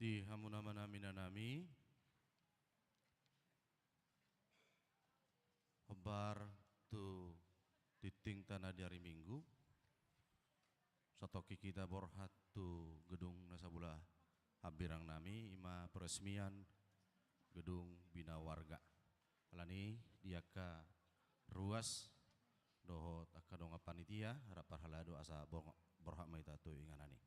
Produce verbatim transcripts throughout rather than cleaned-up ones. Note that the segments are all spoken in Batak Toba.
Di hamu na manami na nami, hombar tu tingtingta na di ari Minggu, satongkin hita borhat tu gedung na sabola hambirang nami, ima peresmian gedung bina warga. Alani di angka ruas dohot angka dongan panitia, rap parhalado asa bor-, borhat ma hita tu inganan i.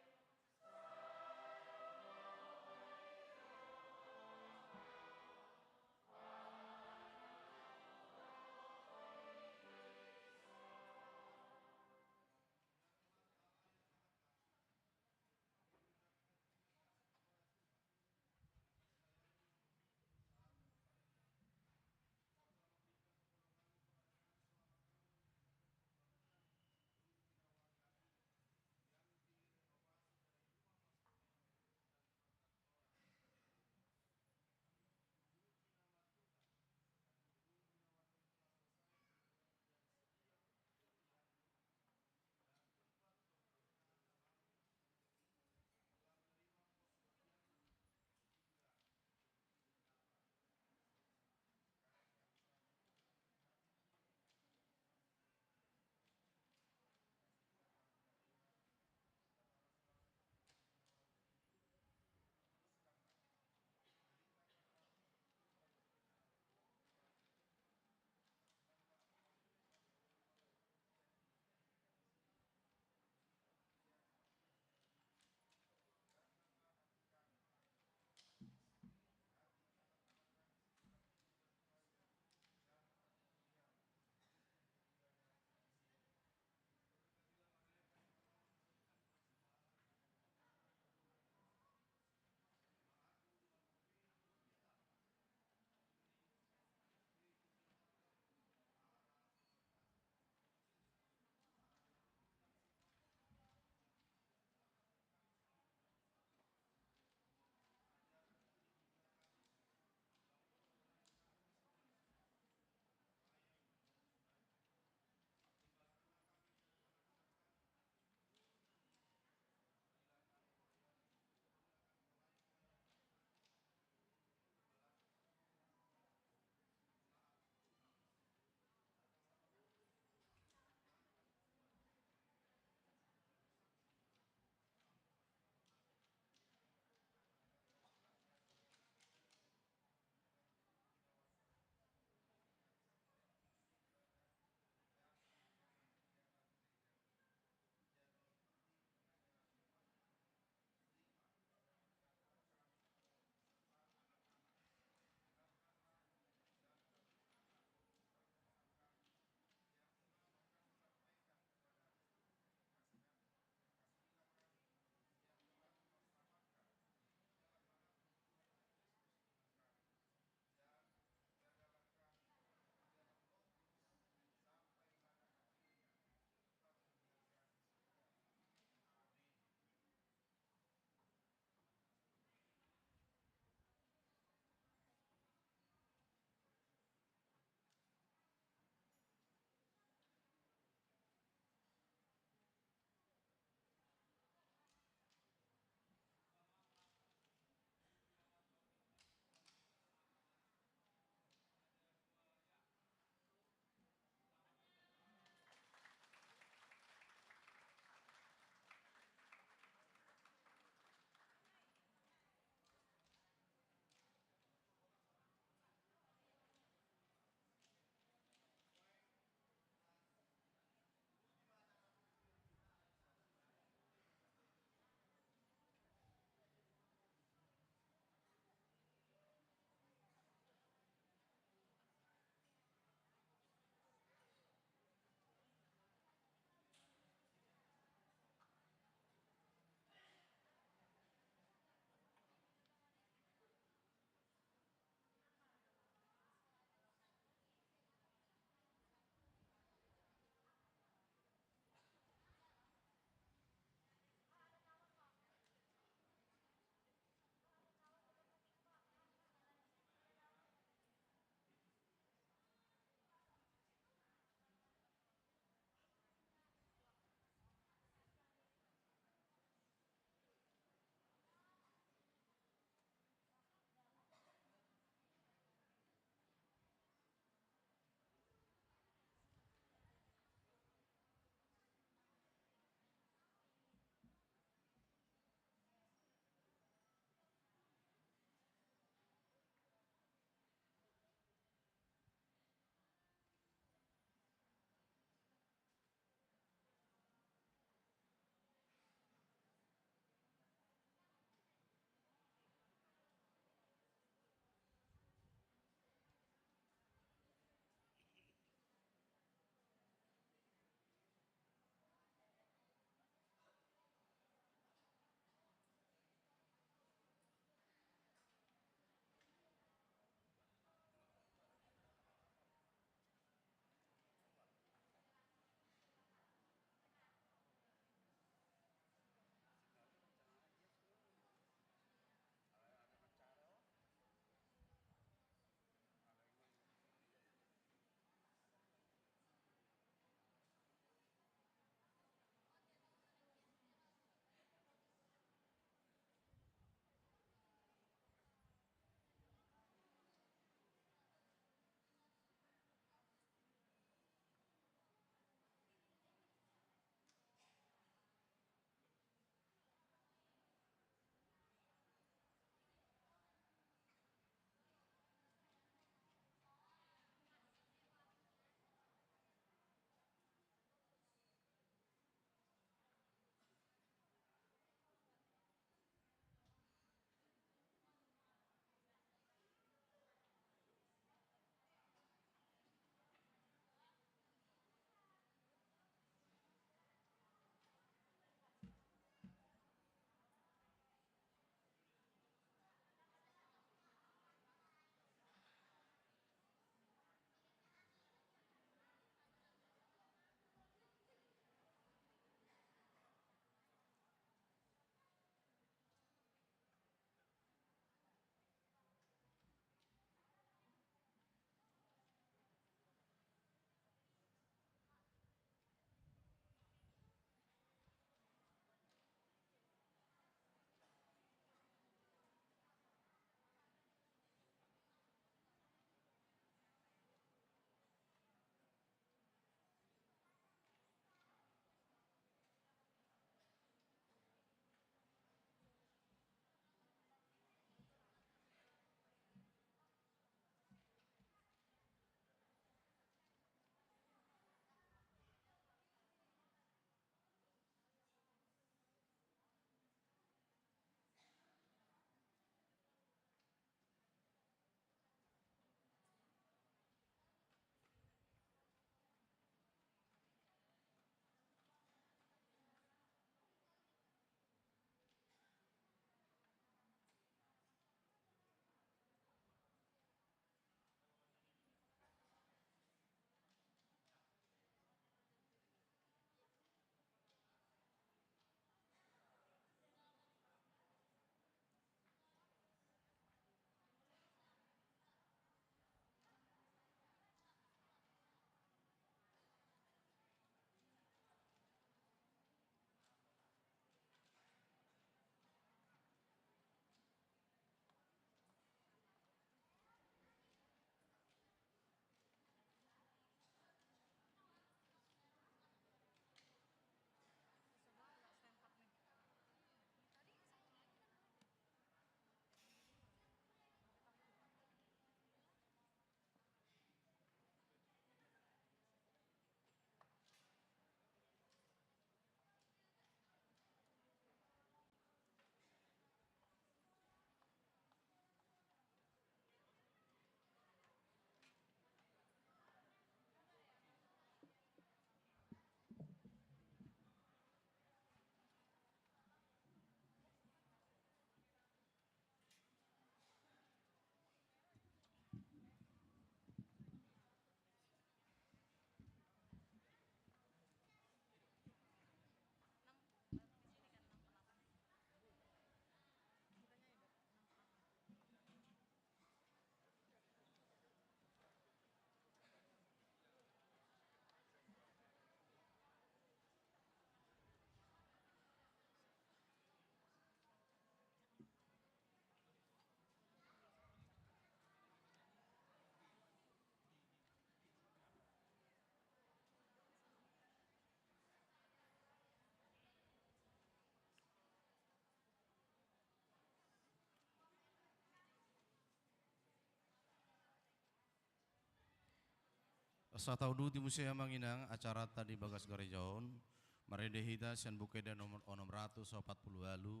Satauduti muse, amang inang, acaranta di bagas gareja on, marende hita sian Buku Ende nomor onom ratus opat pulu ualu,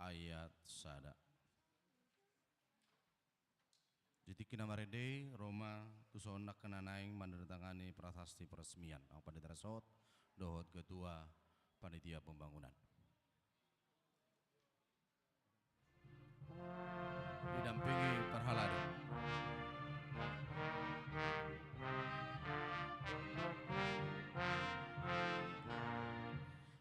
ayat sada. Di tingki na marende i, ro ma tuson angka na naeng manandatangani prasasti peresmian, Amang Pandita Resort dohot Ketua Panitia Pembangunan. Didampingi parhalado.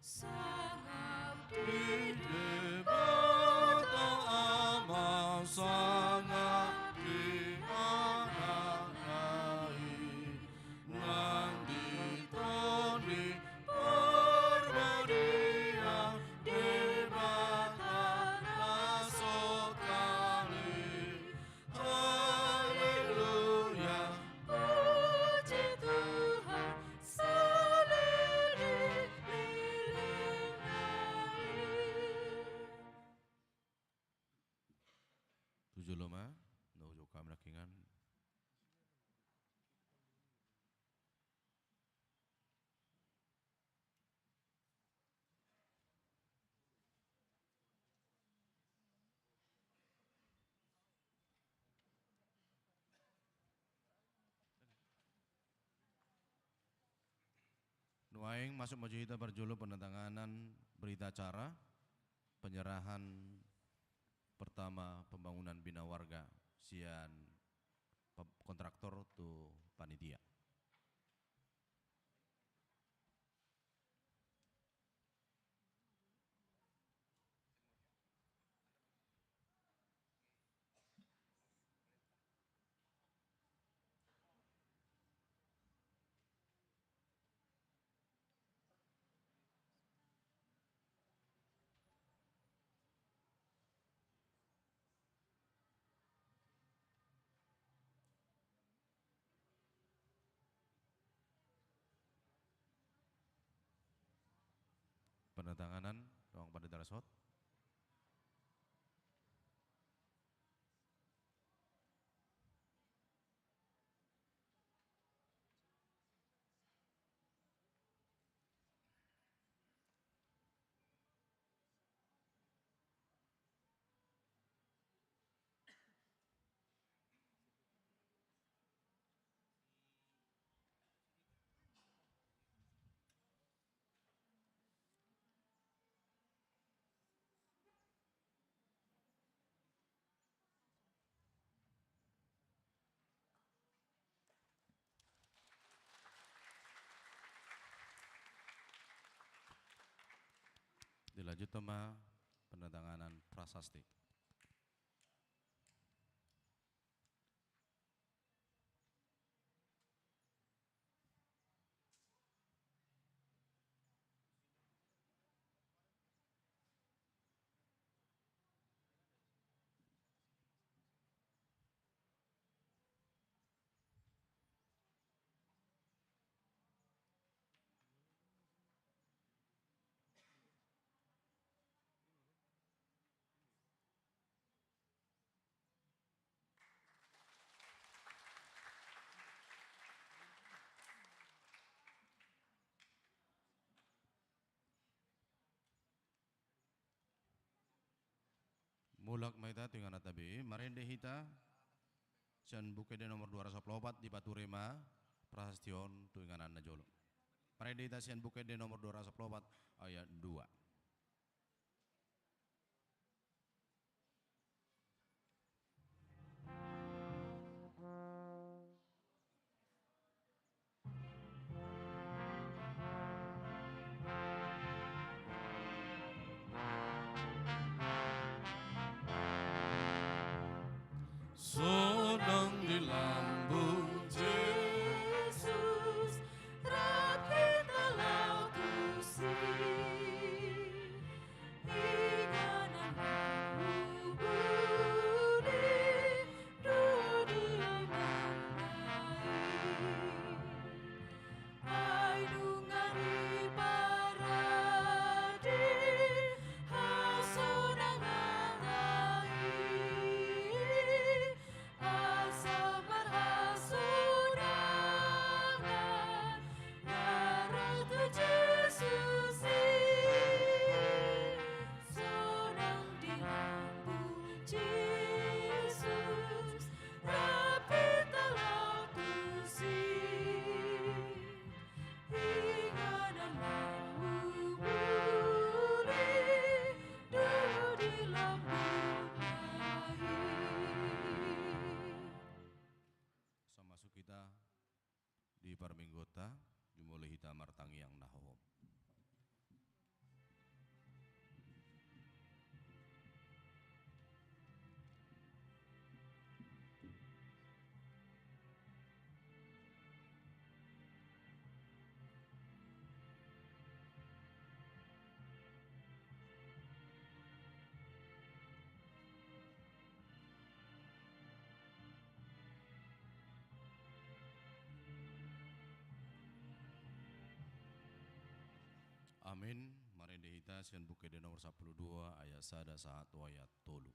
Sangap di Debata Ama, sangap di Anakna i, nang di Tondi Parbadia, Debata na sokali. Haleluya, puji Tuhan, saleleng-lelengna i. Tu jolo ma, na ujung kami nangkiningan. Nuaeng masuk ma jo hita parjolo penandatanganan berita acara penyerahan pertama pembangunan bina warga sian pe-, kontraktor tu panitia. Penandatanganan, Amang Pandita Resort. Dilanjut ma penandatanganan prasasti. Mulak ma hita tu inganan tabi, marende hita sian Buku Ende nomor dua ratus opat, dipature ma prasasti on tu inganan na jolo. Marende hita sian Buku Ende nomor dua ratus opat, ayat dua. Sonang di lambung Jesus, rap hita laho tusi. Amin. Marende hita sian Buku Ende nomor sampulu dua, ayat sada sahat tu ayat tolu.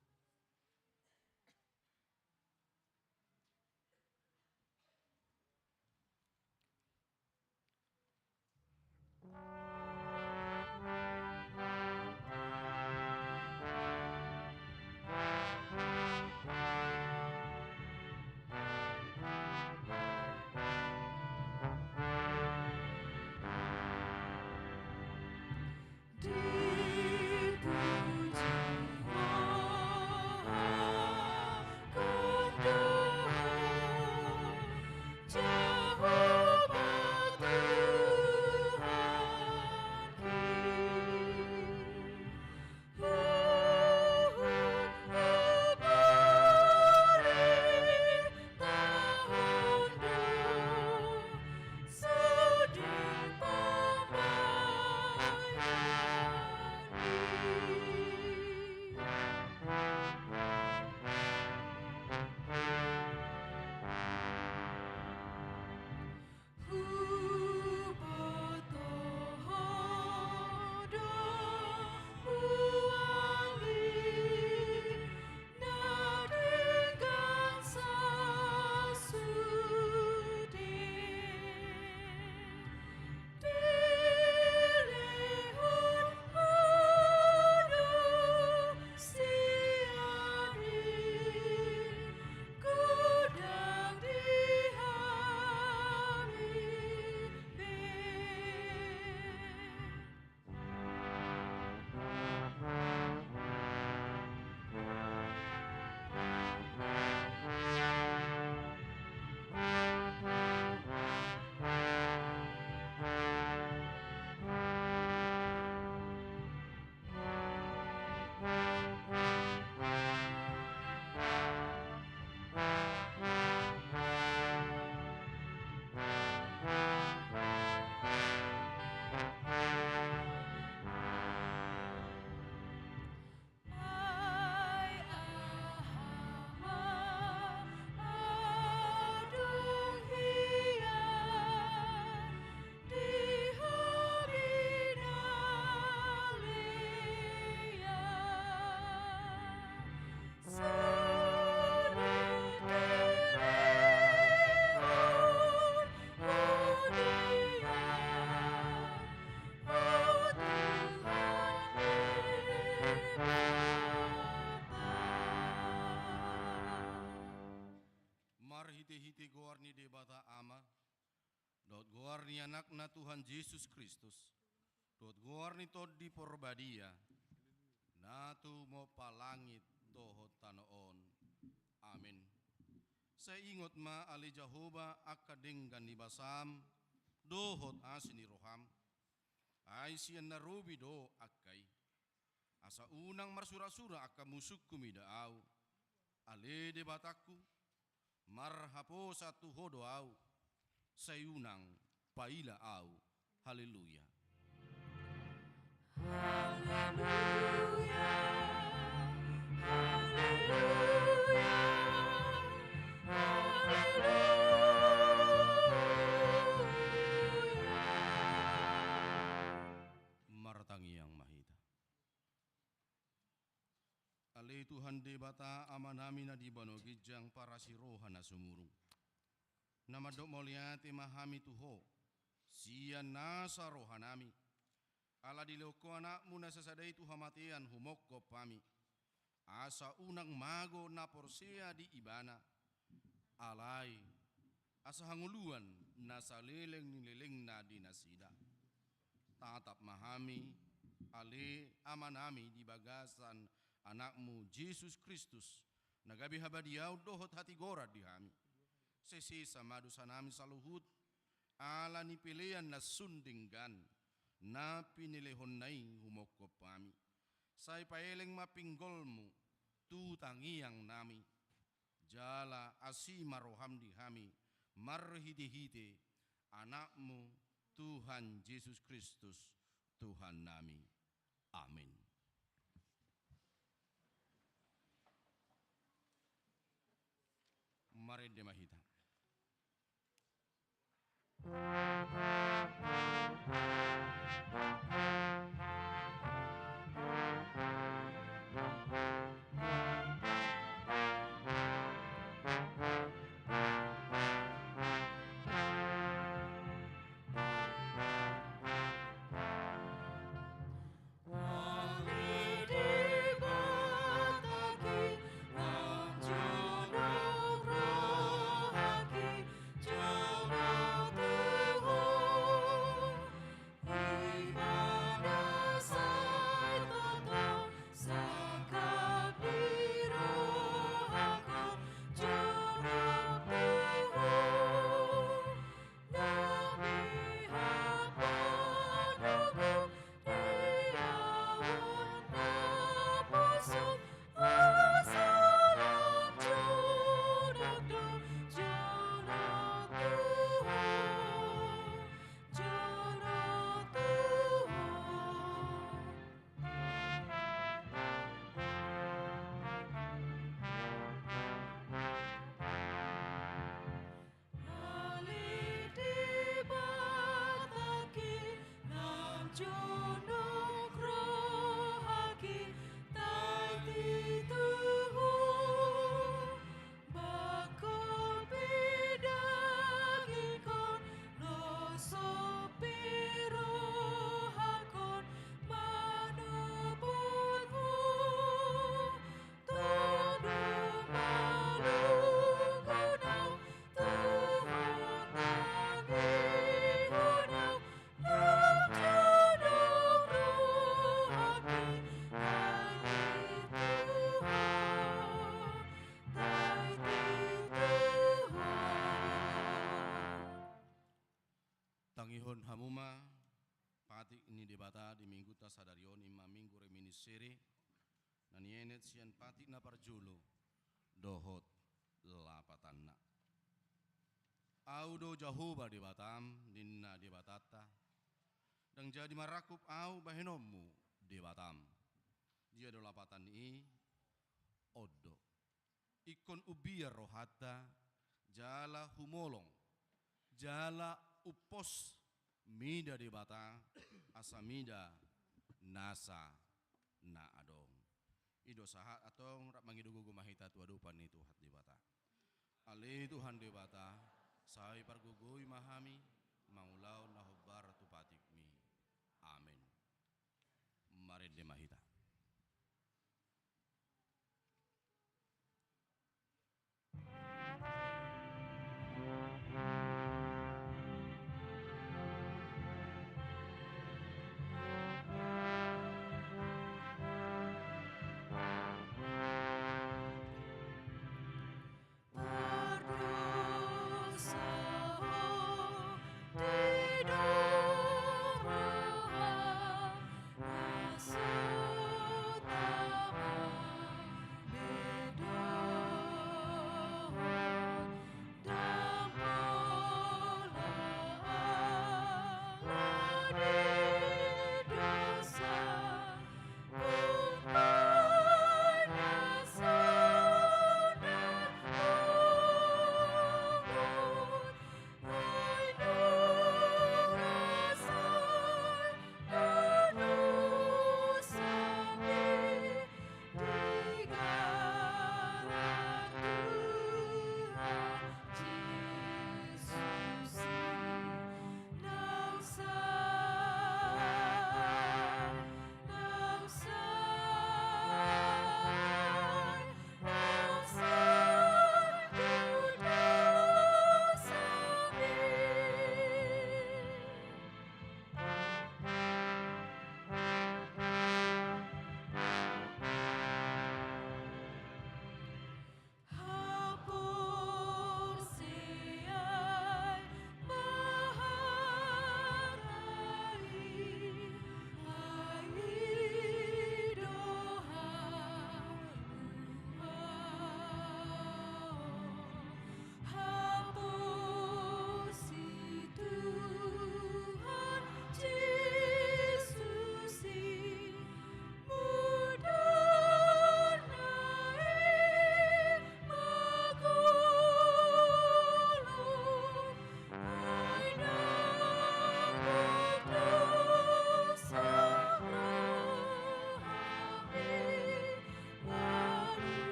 Marhite-hite goar ni Debata Ama, dohot goar ni Anakna Tuhan Jesus Kristus, dohot goar ni Tondi Porbadia, na tumompa langit dohot tano on. Amin. Sai ingot ma ale Jahowa angka denggan ni basam, dohot asi ni roham. Ai sian na robi do angka i. Asa unang marsura-sura angka musungku mida au, ale Debatangku, marhaposan tu Ho do au, sai unang paila au. Haleluya. Haleluya, haleluya, haleluya. Martangiang ma hita. Ale Tuhan Debata Amanami na di banua ginjang, parasi roha na sumurung, na mandok mauliate ma hami tu Ho sian nasa rohanami, ala dilehon Ho Anakmu na sasada i tu hamatean humongkop hami, asa unang mago na porsea di Ibana, alai asa hangoluan na saleleng ni lelengna di nasida. Tatap ma hami, ale Amanami, di bagasan Anakmu Jesus Kristus, na gabe habadiaon dohot hatigoran di hami. Sesesa ma dosanami saluhut, ala ni pelean na sun denggan na pinelehonna i humongkop hami. Sai paeleng ma pinggolmu tu tangiangnami. Jala asi ma roham di hami marhite-hite Anakmu Tuhan Jesus Kristus, Tuhannami. Amin. Marende ma hita. Jonok rohangki, taiti tu Ho. Bangko pe dagingkon, loso pe rohangkon manopot Ho. Tong do malungun au, Tuhan, tangihon au. Tangihon hamu ma patik ni Debata di minggunta sadari on, i ma Minggu Reminiscere, na nienet sian patik na parjolo dohot lapatanna. Ahu do Jahowa Debatam, ninna Debatanta. Ndang jadi marangkup ahu bahenonmu, Debatam. Dia do lapatan i? On do. Ingkon umbiar rohanta, jala humolong, jala umpos mida Debata, asa mida nasa na adong. I do sahat, antong rap mangido gogo ma hita tu adopan ni Tuhan Debata. Ale Tuhan Debata, sai pargogoi ma hami mangulahon na hombar tu patikmi. Amen. Marende ma hita.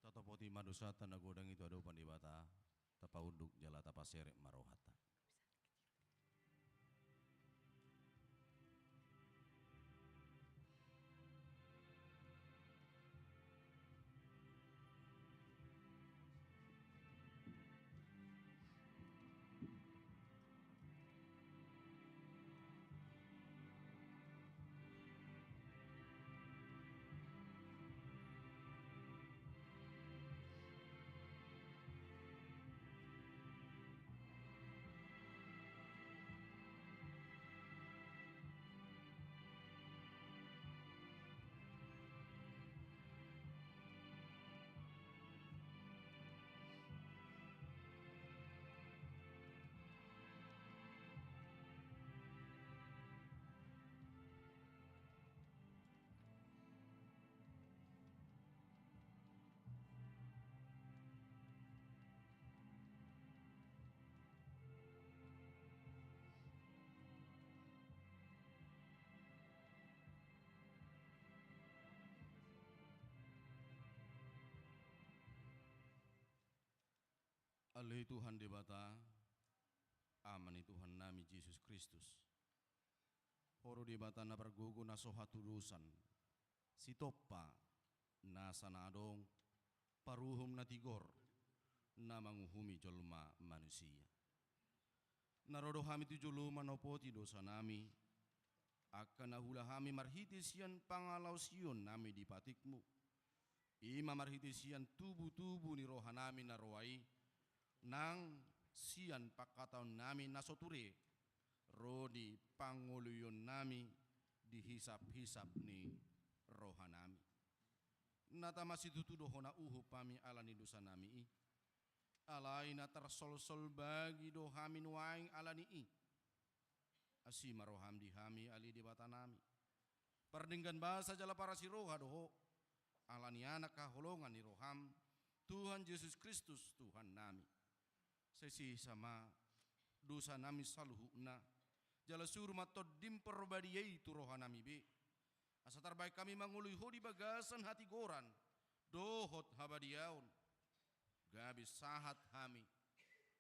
Tatopoti ma dosanta na godang i tu adopan Debata, tapaunduk jala tapaserep ma rohanta. Tuhan Debata, Ama ni Tuhannami Jesus Kristus, Ho do Debata na margogo na so hatudosan, Sitompa nasa na adong, paruhum na tigor, na manguhumi jolma manusia. Na ro do hami tu joloM manopoti dosanami, angka na huula hami marhite sian pangalaosionnami di patikMu, i ma marhite sian tubutubu ni rohanami na roa i, nang sian panghataonnami na so ture, ro di pangoloionnami di hisaphisap ni rohanami. Na tama situtu do Ho na uhum hami ala ni dosanami i, alai na tarsolsol bagi do hami nuaeng ala ni i. Asi ma rohaM di hami ale Debatanami. Pardenggan basa jala parasiroha do Ho, ala ni Anak haholongan ni rohaM, Tuhan Jesus Kristus Tuhannami. Sai sesa ma dosanami saluhutna, jala suru ma TondiM Parbadia i tu rohanami be, asa tarbahen hami mangoloi Ho di bagasan hatigoran dohot habadiaon, gabe sahat hami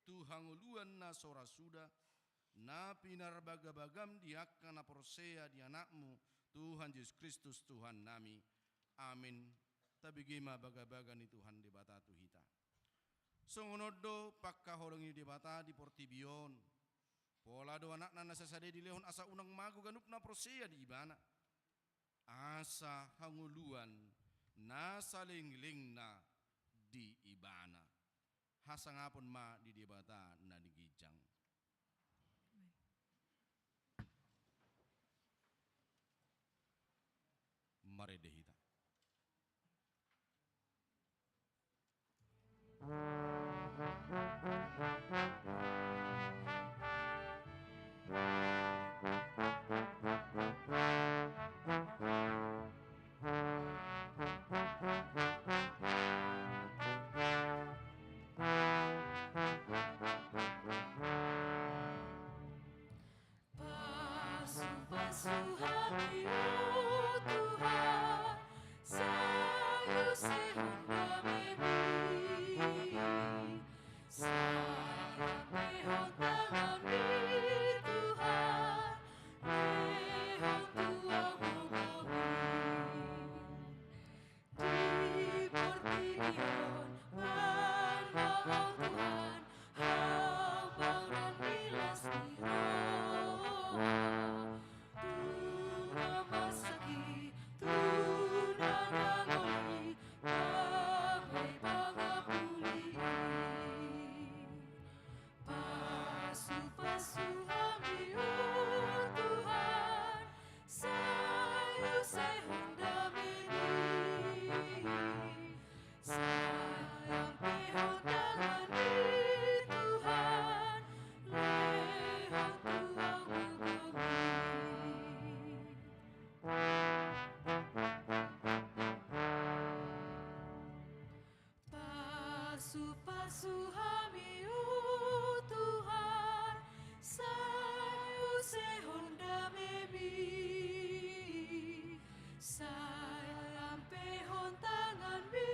tu hangoluan na so ra suda, na pinarbagabagaM di angka na porsea di AnakMu, Tuhan Jesus Kristus Tuhannami. Amin. Tabege ma bagabaga ni Tuhan Debata tu hita. Songon on do pangkaholongi ni Debata di portibi on. Pola do AnakNa na sasada i dilehon asa unang mago ganup na porsea di Ibana, asa hangoluan na salelenglelengna di Ibana. Hasangapon ma di Debata na di ginjang. Marende hita. Pasupasu hami, o Tuhan, sai usehon damemi. Sai lampehon tanganmi, Tuhan, lehon tu ahu gogomi. Di portibi on, bahen ma Ho Tuhan, hambaran ni las ni roha, tu na marsakit, tu na mangoli, damai pangapulian. Pasupasu hami, o Tuhan, sai usehon damemi. Sai lampehon tanganmi, Tuhan, lehon tu ahu gogomi. Pasupasu hami, o Tuhan, sai usehon damemi. Sai lampehon tanganmi,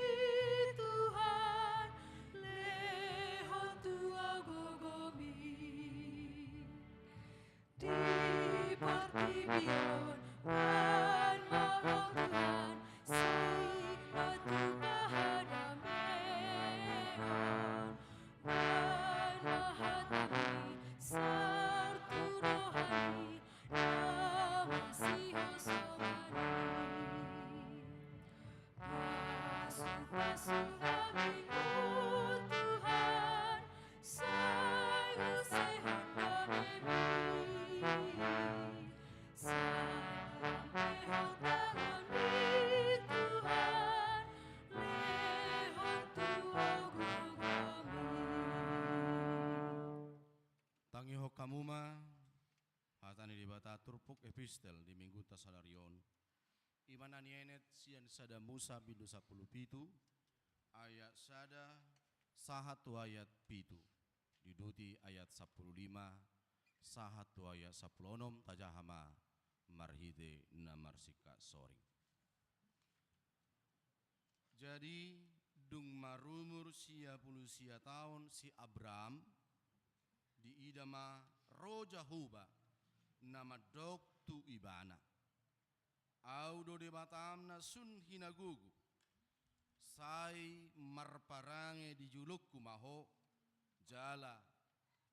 Tuhan, lehon tu ahu gogomi. Di portibi on, bahen ma Ho Tuhan, sik ma tupa hadameon. Bahen ma hatami, sahat tu rohami, na masihosoman i. Pasupasu hami, o Tuhan, sai usehon damemi. Sai lampehon tanganmi, Tuhan, lehon tu ahu gogomi. Tangihon hamu ma hata ni Debata turpuk epistel di Minggunta sadari on. I ma na nienet sian Sada Musa bindu sampulu pitu, ayat sada sahat tu ayat pitu. Diuduti ayat sampulu lima sahat tu ayat sampulu onom, tajaha ma marhite na marsingkat soring. Jadi, Dung marumur sia pulu sia taon si Abram, diida ma ro Jahowa na mandok tu ibana: Ahu do Debatam na sun hinagogo, sai marparange di jolongku ma ho, jala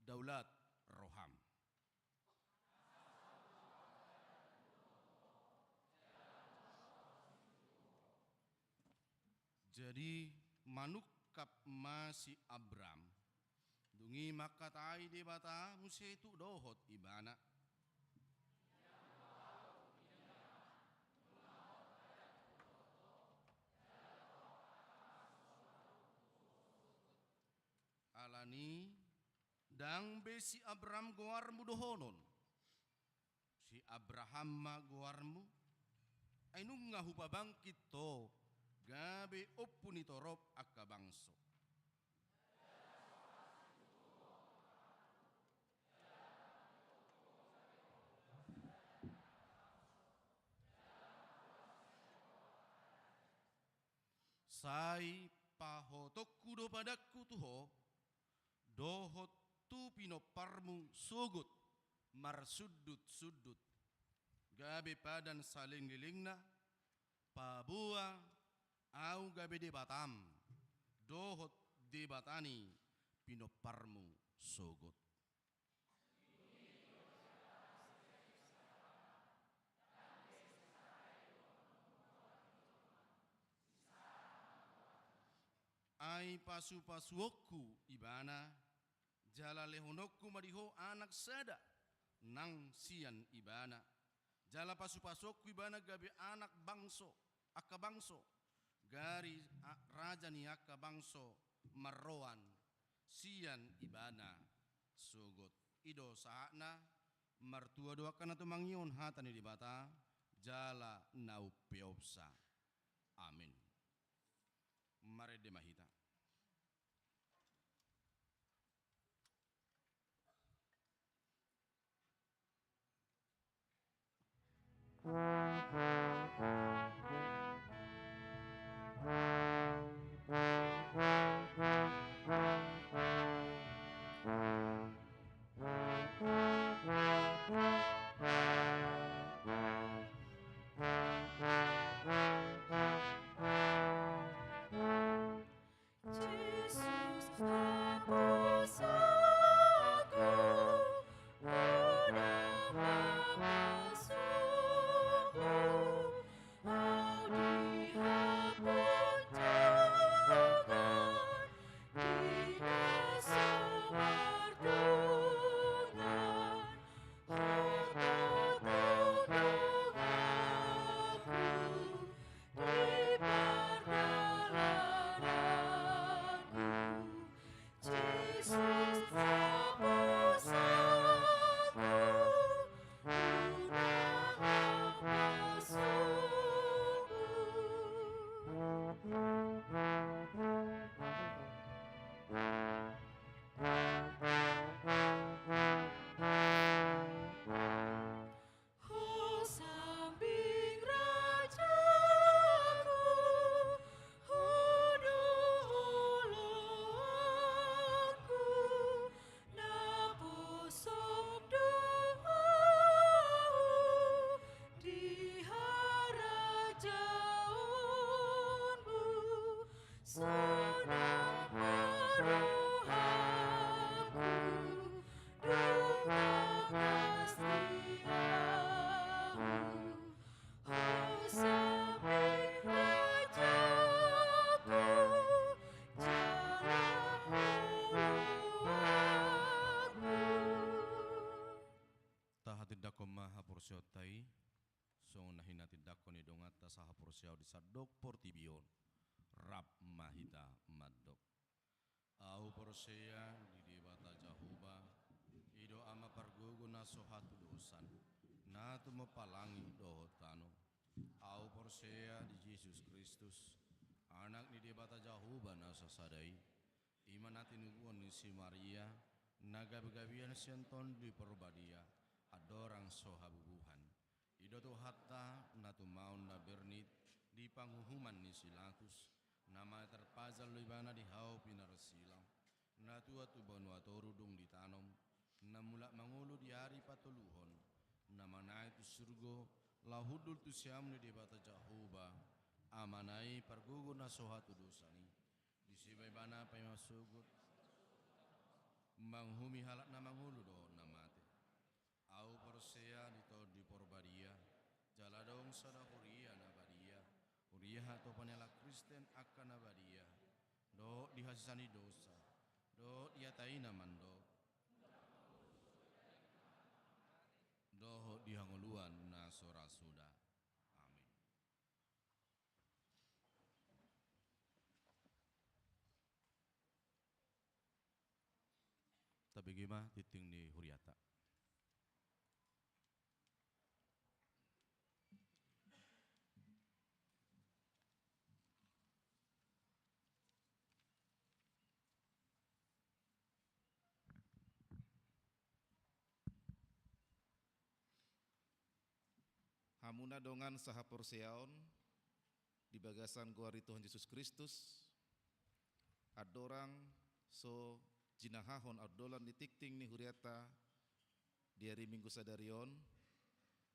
daulat roham. Jadi manungkap ma si Abram. Dung i mangkatai Debata muse tu dohot ibana: Alani ndang be si Abram goarmu dohonon, si Abraham ma goarmu, ai nunga hupabangkit ho gabe ompu ni torop angka bangso. Sai pahotonku do padanku tu ho, dohot tu pinomparmu sogot marsundut-sundut, gabe padan salelenglelengna, paboa Ahu gabe Debatam dohot Debata ni pinomparmu sogot. Ai pasupasuonku ibana, jala lehononku ma di ho anak sada nang sian ibana, jala pasupasuonku ibana gabe anak bangso, angka bangso, gari a-, raja ni angka bangso marroan sian ibana sogot. I do sahatna. Martua do angka na tumangihon hata ni Debata, jala na umpeopsa. Amin. Marende ma hita. Tahatindangkon ma haporseaonta i, songon na hinatindangkon ni donganta sahaporseaon di sandok portibi on. Rap ma hita mandok. Ahu porsea di Debata Jahowa, i do Ama pargogo na so hatudosan, na tumompa langit dohot tano. Ahu porsea di Jesus Kristus, Anak ni Debata Jahowa na sasada i, i ma na tinubuan ni si Maria, na gabegabean sian Tondi Parbadia, andorang so habubuhan. I do Tuhanta na tumaon na bernit di panguhuman ni si Latus, Na mate tarpajal do ibana di hau pinarsilang. Na tuat tu banua toru dung ditanom, na mulak mangolu di ari patoluhon, na manaek tu surgo, laho hundul tu siamun ni Debata Jahowa, Amana i, pargogo na so hatudosan i. Disi ma ibana paima sogot manguhumi halak na mangolu dohot na mate. Ahu porsea di Tondi Parbadia, jala adong sada huria na badia, huria hatopan ni halak Kristen angka na badia, dohot di hasesaan ni dosa, dohot di hata i na mandok, dohot di hangoluan na so ra suda. Amin. Tabege ma tingting ni huriata. Hamuna dongan sahaporseaon di bagasan goar ni Tuhan Jesus Kristus, andorang so jinahahon andalan ni tingting ni huriata di ari Minggu sadari on,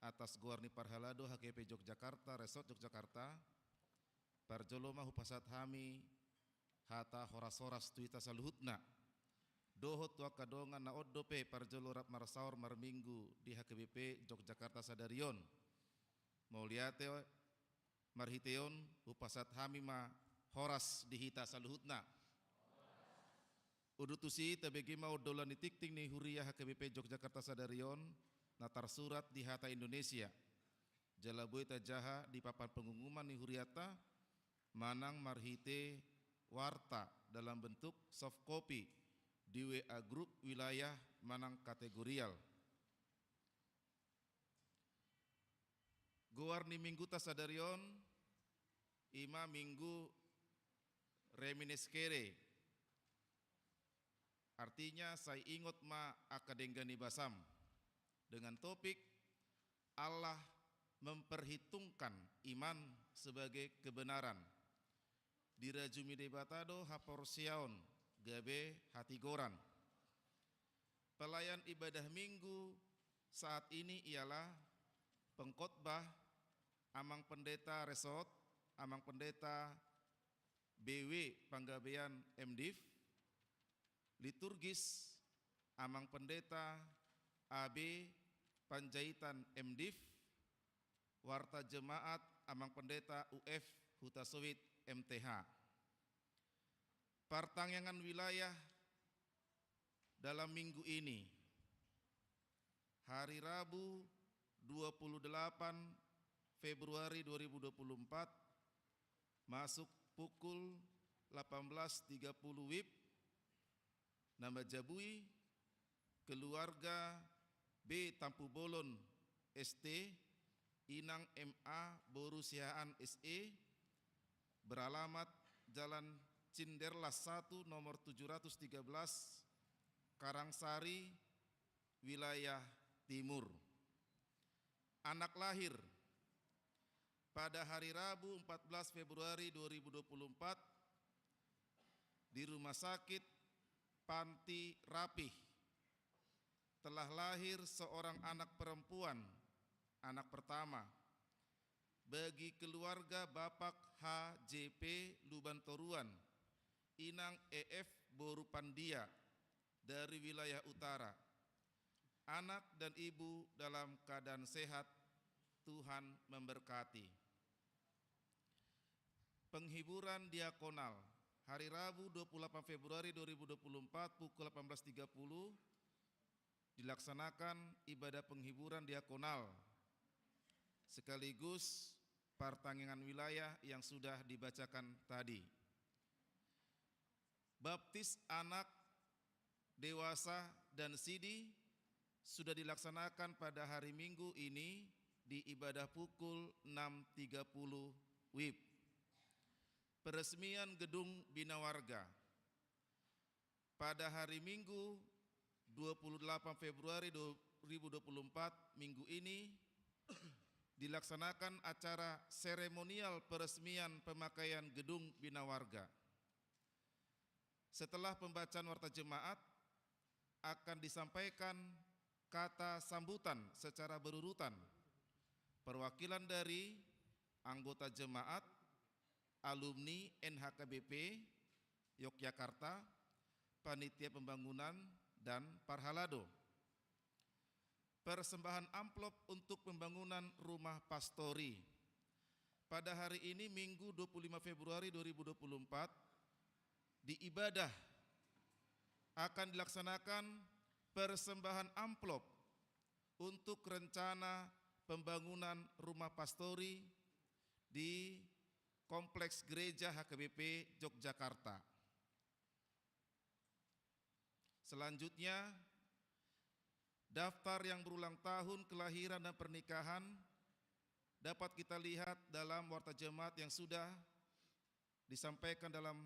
atas goar ni parhalado H K B P Yogyakarta, Resort Yogyakarta, parjolo ma hupasahat hami hata horas-horas tu hita saluhutna, dohot tu angka dongan na on dope parjolo rap marsaor marminggu di H K B P Yogyakarta sadari on. Mauliate, marhite on hupasahat hami ma horas di hita saluhutna. Udu tusi, tabege ma andalan ni tingting ni huria H K B P Yogyakarta sadari on na tarsurat di hata Indonesia. Jala boi tajaha di papan pengumuman ni huriata, manang marhite warta dalam bentuk soft copy di W A grup wilayah manang kategorial. Goar ni mingguta sadari on, i ma Minggu Reminiscere, artinya sai ingot ma angka denggan ni basam, dengan topik Allah memperhitungkan iman sebagai kebenaran. Dirajumi Debata do haporseaon gabe hatigoran. Pelayan ibadah Minggu saat ini ialah pengkhotbah Amang Pendeta Resort, Amang Pendeta B W Panggabean M Div, liturgis Amang Pendeta A B Panjaitan M Div, warta jemaat Amang Pendeta U F Hutasowit M T H. Partangiangan wilayah dalam minggu ini, hari Rabu dua puluh delapan Februari dua ribu dua puluh empat, masuk pukul delapan belas tiga puluh W I B, na manjabui keluarga B Tampubolon S T, Inang M A boru Siahaan S E, beralamat Jalan Cinderlas satu nomor tujuh ratus tiga belas, Karangsari, wilayah Timur. Anak lahir pada hari Rabu empat belas Februari dua ribu dua puluh empat di Rumah Sakit Panti Rapih, telah lahir seorang anak perempuan, anak pertama, bagi keluarga Bapak H J P Lubantoruan, Inang E F boru Pandia, dari wilayah utara. Anak dan ibu dalam keadaan sehat, Tuhan memberkati. Penghiburan diakonal, hari Rabu dua puluh delapan Februari dua ribu dua puluh empat pukul delapan belas tiga puluh dilaksanakan ibadah penghiburan diakonal sekaligus partangiangan wilayah yang sudah dibacakan tadi. Baptis anak, dewasa, dan sidi sudah dilaksanakan pada hari Minggu ini di ibadah pukul enam tiga puluh W I B. Peresmian gedung bina warga. Pada hari Minggu dua puluh delapan Februari dua ribu dua puluh empat, Minggu ini, dilaksanakan acara seremonial peresmian pemakaian gedung bina warga. Setelah pembacaan warta jemaat, akan disampaikan kata sambutan secara berurutan perwakilan dari anggota jemaat, alumni N H K B P Yogyakarta, panitia pembangunan, dan parhalado. Persembahan amplop untuk pembangunan rumah pastori. Pada hari ini, Minggu, dua puluh lima Februari dua ribu dua puluh empat, di ibadah akan dilaksanakan persembahan amplop untuk rencana pembangunan rumah pastori di Kompleks Gereja H K B P Yogyakarta. Selanjutnya, daftar yang berulang tahun kelahiran dan pernikahan dapat kita lihat dalam warta jemaat yang sudah disampaikan dalam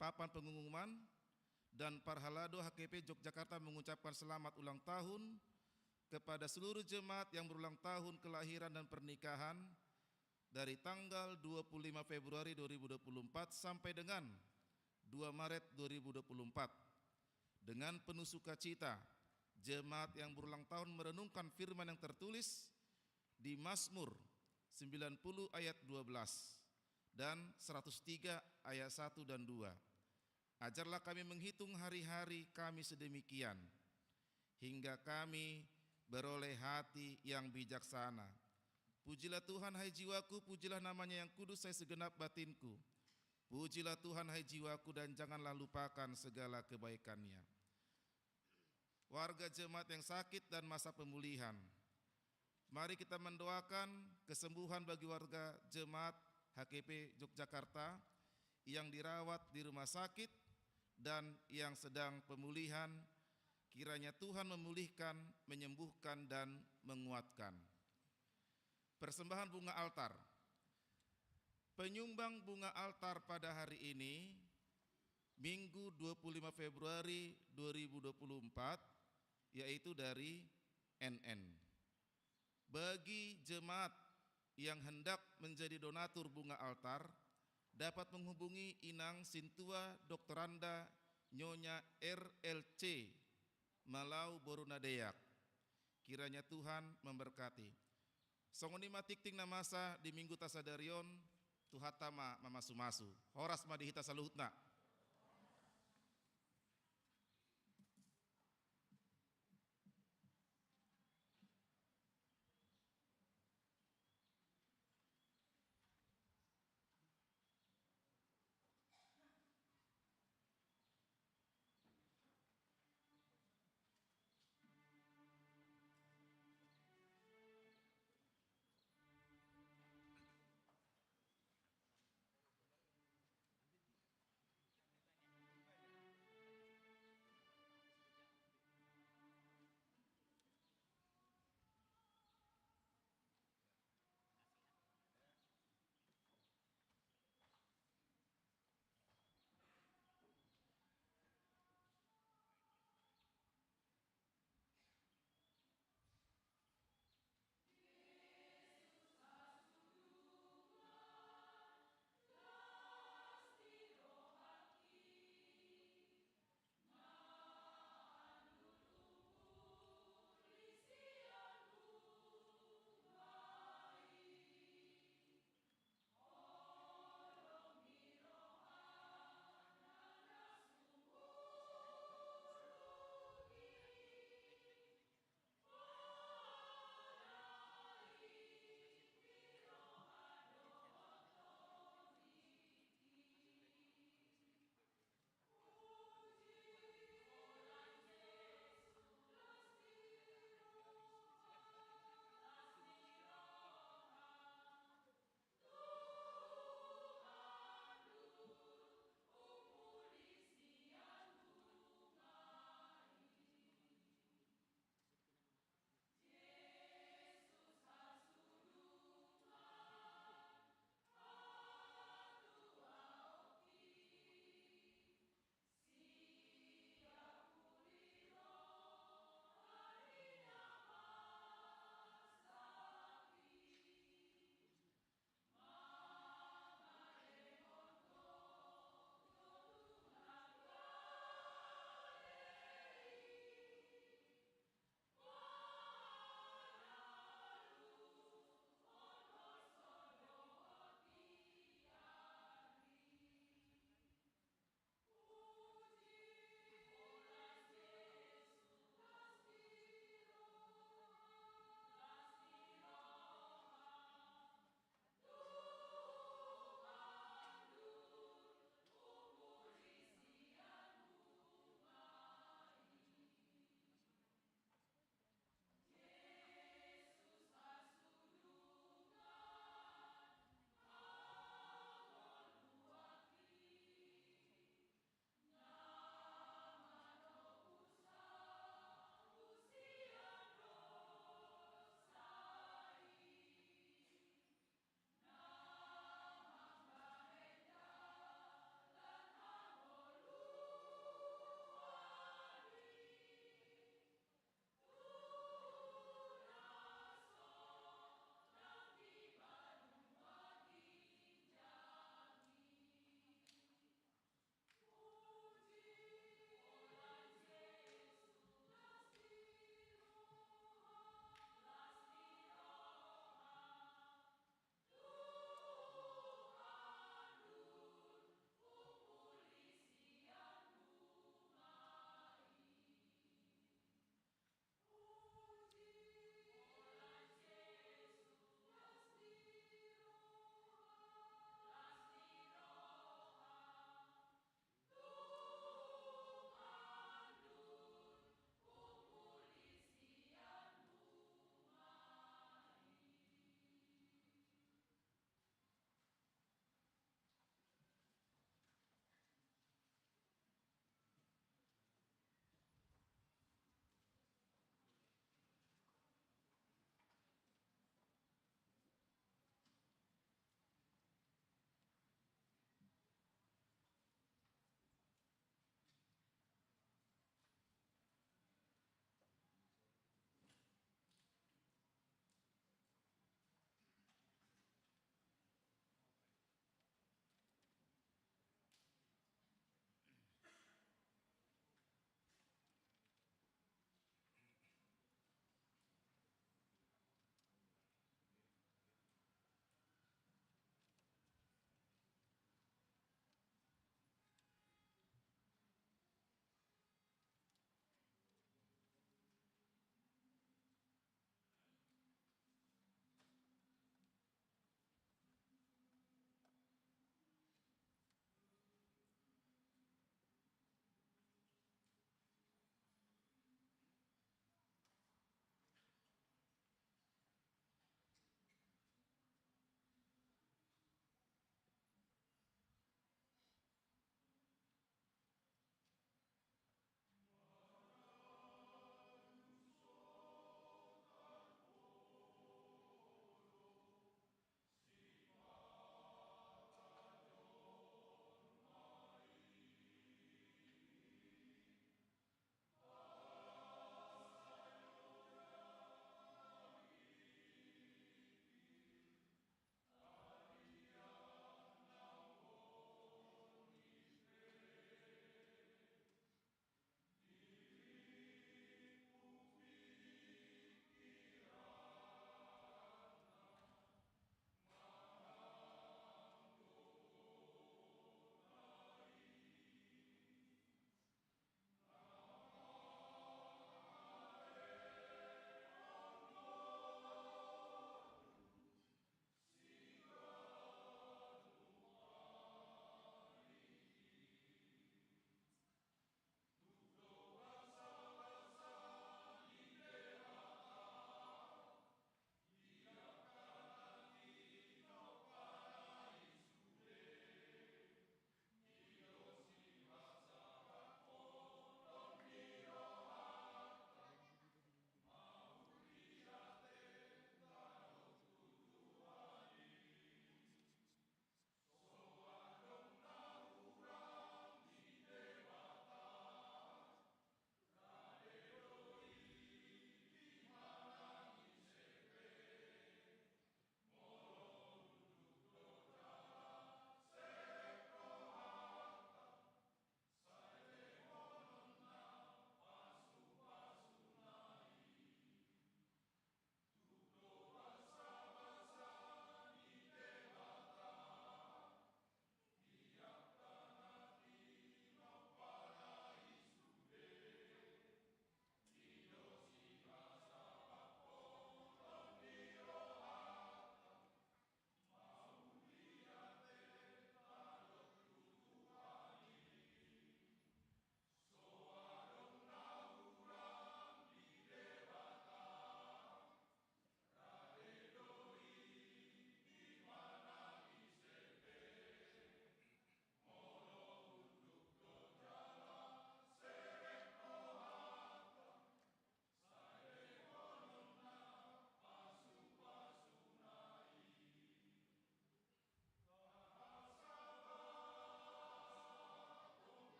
papan pengumuman, dan parhalado H K B P Yogyakarta mengucapkan selamat ulang tahun kepada seluruh jemaat yang berulang tahun kelahiran dan pernikahan dari tanggal dua puluh lima Februari dua ribu dua puluh empat sampai dengan dua Maret dua ribu dua puluh empat. Dengan penuh sukacita, jemaat yang berulang tahun merenungkan firman yang tertulis di Mazmur sembilan puluh ayat dua belas dan seratus tiga ayat satu dan dua. Ajarlah kami menghitung hari-hari kami sedemikian, hingga kami beroleh hati yang bijaksana. Pujilah Tuhan, hai jiwaku, pujilah nama-Nya yang kudus, hai segenap batinku. Pujilah Tuhan, hai jiwaku, dan janganlah lupakan segala kebaikan-Nya. Warga jemaat yang sakit dan masa pemulihan. Mari kita mendoakan kesembuhan bagi warga jemaat H K P Yogyakarta yang dirawat di rumah sakit dan yang sedang pemulihan. Kiranya Tuhan memulihkan, menyembuhkan, dan menguatkan. Persembahan bunga altar. Penyumbang bunga altar pada hari ini, Minggu, dua puluh lima Februari dua ribu dua puluh empat, yaitu dari N N. Bagi jemaat yang hendak menjadi donatur bunga altar, dapat menghubungi Inang Sintua Doktoranda Nyonya R L C, Malau Boru Nadeak. Kiranya Tuhan memberkati. Songon i ma tingting na masa di Mingguta sadari on. Tuhanta ma mamasumasu. Horas ma di hita saluhutna.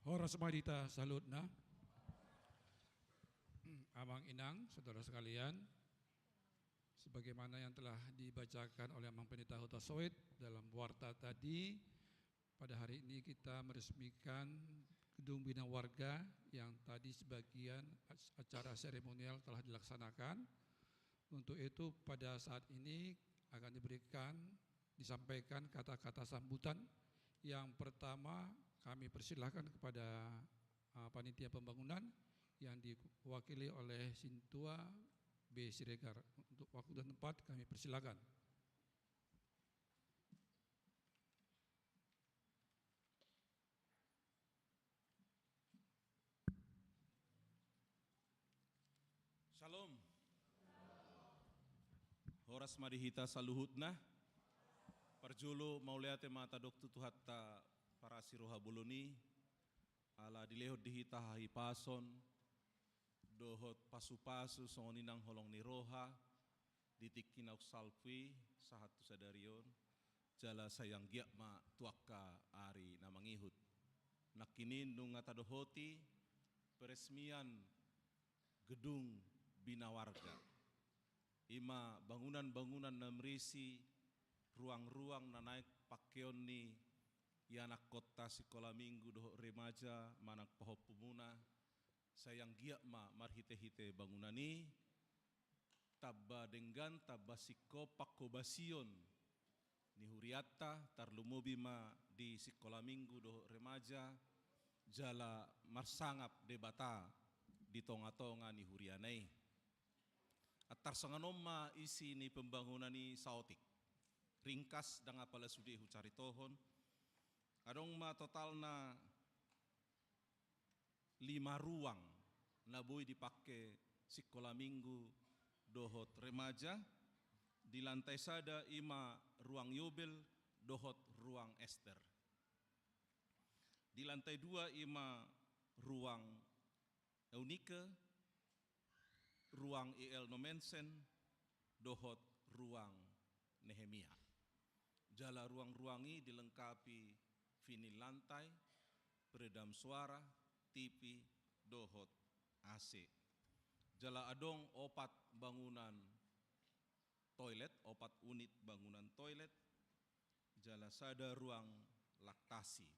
Horas ma di hita saluhutna. Amang inang, saudara sekalian, sebagaimana yang telah dibacakan oleh Amang Pendeta Huta Soit dalam warta tadi, pada hari ini kita meresmikan gedung bina warga yang tadi sebagian ac-, acara seremonial telah dilaksanakan. Untuk itu, pada saat ini akan diberikan, disampaikan kata-kata sambutan. Yang pertama, kami persilahkan kepada, eh, panitia pembangunan yang diwakili oleh Sintua B Siregar. Untuk waktu dan tempat, kami persilahkan. Shalom. Horas ma di hita saluhutna. Parjolo mauliate ma tadok tu Tuhanta parasi roha bolon i, ala dilehon di hita hahipason dohot pasupasu songon i nang holong ni roha di tingki naung salpu i sahat tu sadari on, jala sai anggiat ma tu angka ari na mangihut. Nangkining nunga tadohoti peresmian gedung bina warga. I ma bangunan-bangunan na marisi ruang-ruang na naeng pangkeon ni ianakhonta sikola minggu dohot remaja manang pahompumuna, sai anggiat ma marhite-hite bangunan i, tamba denggan, tamba singkop panghobasion ni hurianta, tarlumobi ma di sikola minggu dohot remaja, jala marsangap Debata di tonga-tonga ni huriana i. Antar songon on ma isi ni pembangunan i saotik. Ringkas, ndang apala sude hucaritohon. Adong ma totalna lima ruang na boi dipake sikola minggu dohot remaja. Di lantai sada i ma ruang Yobel dohot ruang Ester. Di lantai dua i ma ruang Eunike, ruang I L Nommensen dohot ruang Nehemia. Jala ruang-ruang i dilengkapi vinil lantai, peredam suara, T V dohot A C. Jala adong opat bangunan toilet, opat unit bangunan toilet, jala sada ruang laktasi.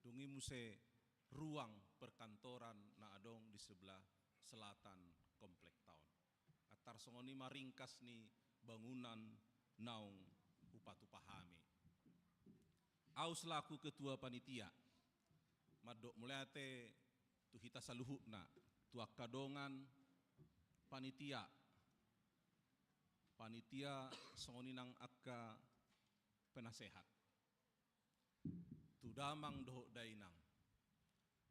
Dung i muse ruang perkantoran na adong di sebelah selatan komplek taon. Antar songon i ma ringkas ni bangunan naung hupatupa hami. Ahu selaku ketua panitia mandok mauliate tu hita saluhutna, tu angka dongan panitia, panitia songon i nang angka penasehat, tu damang dohot dainang,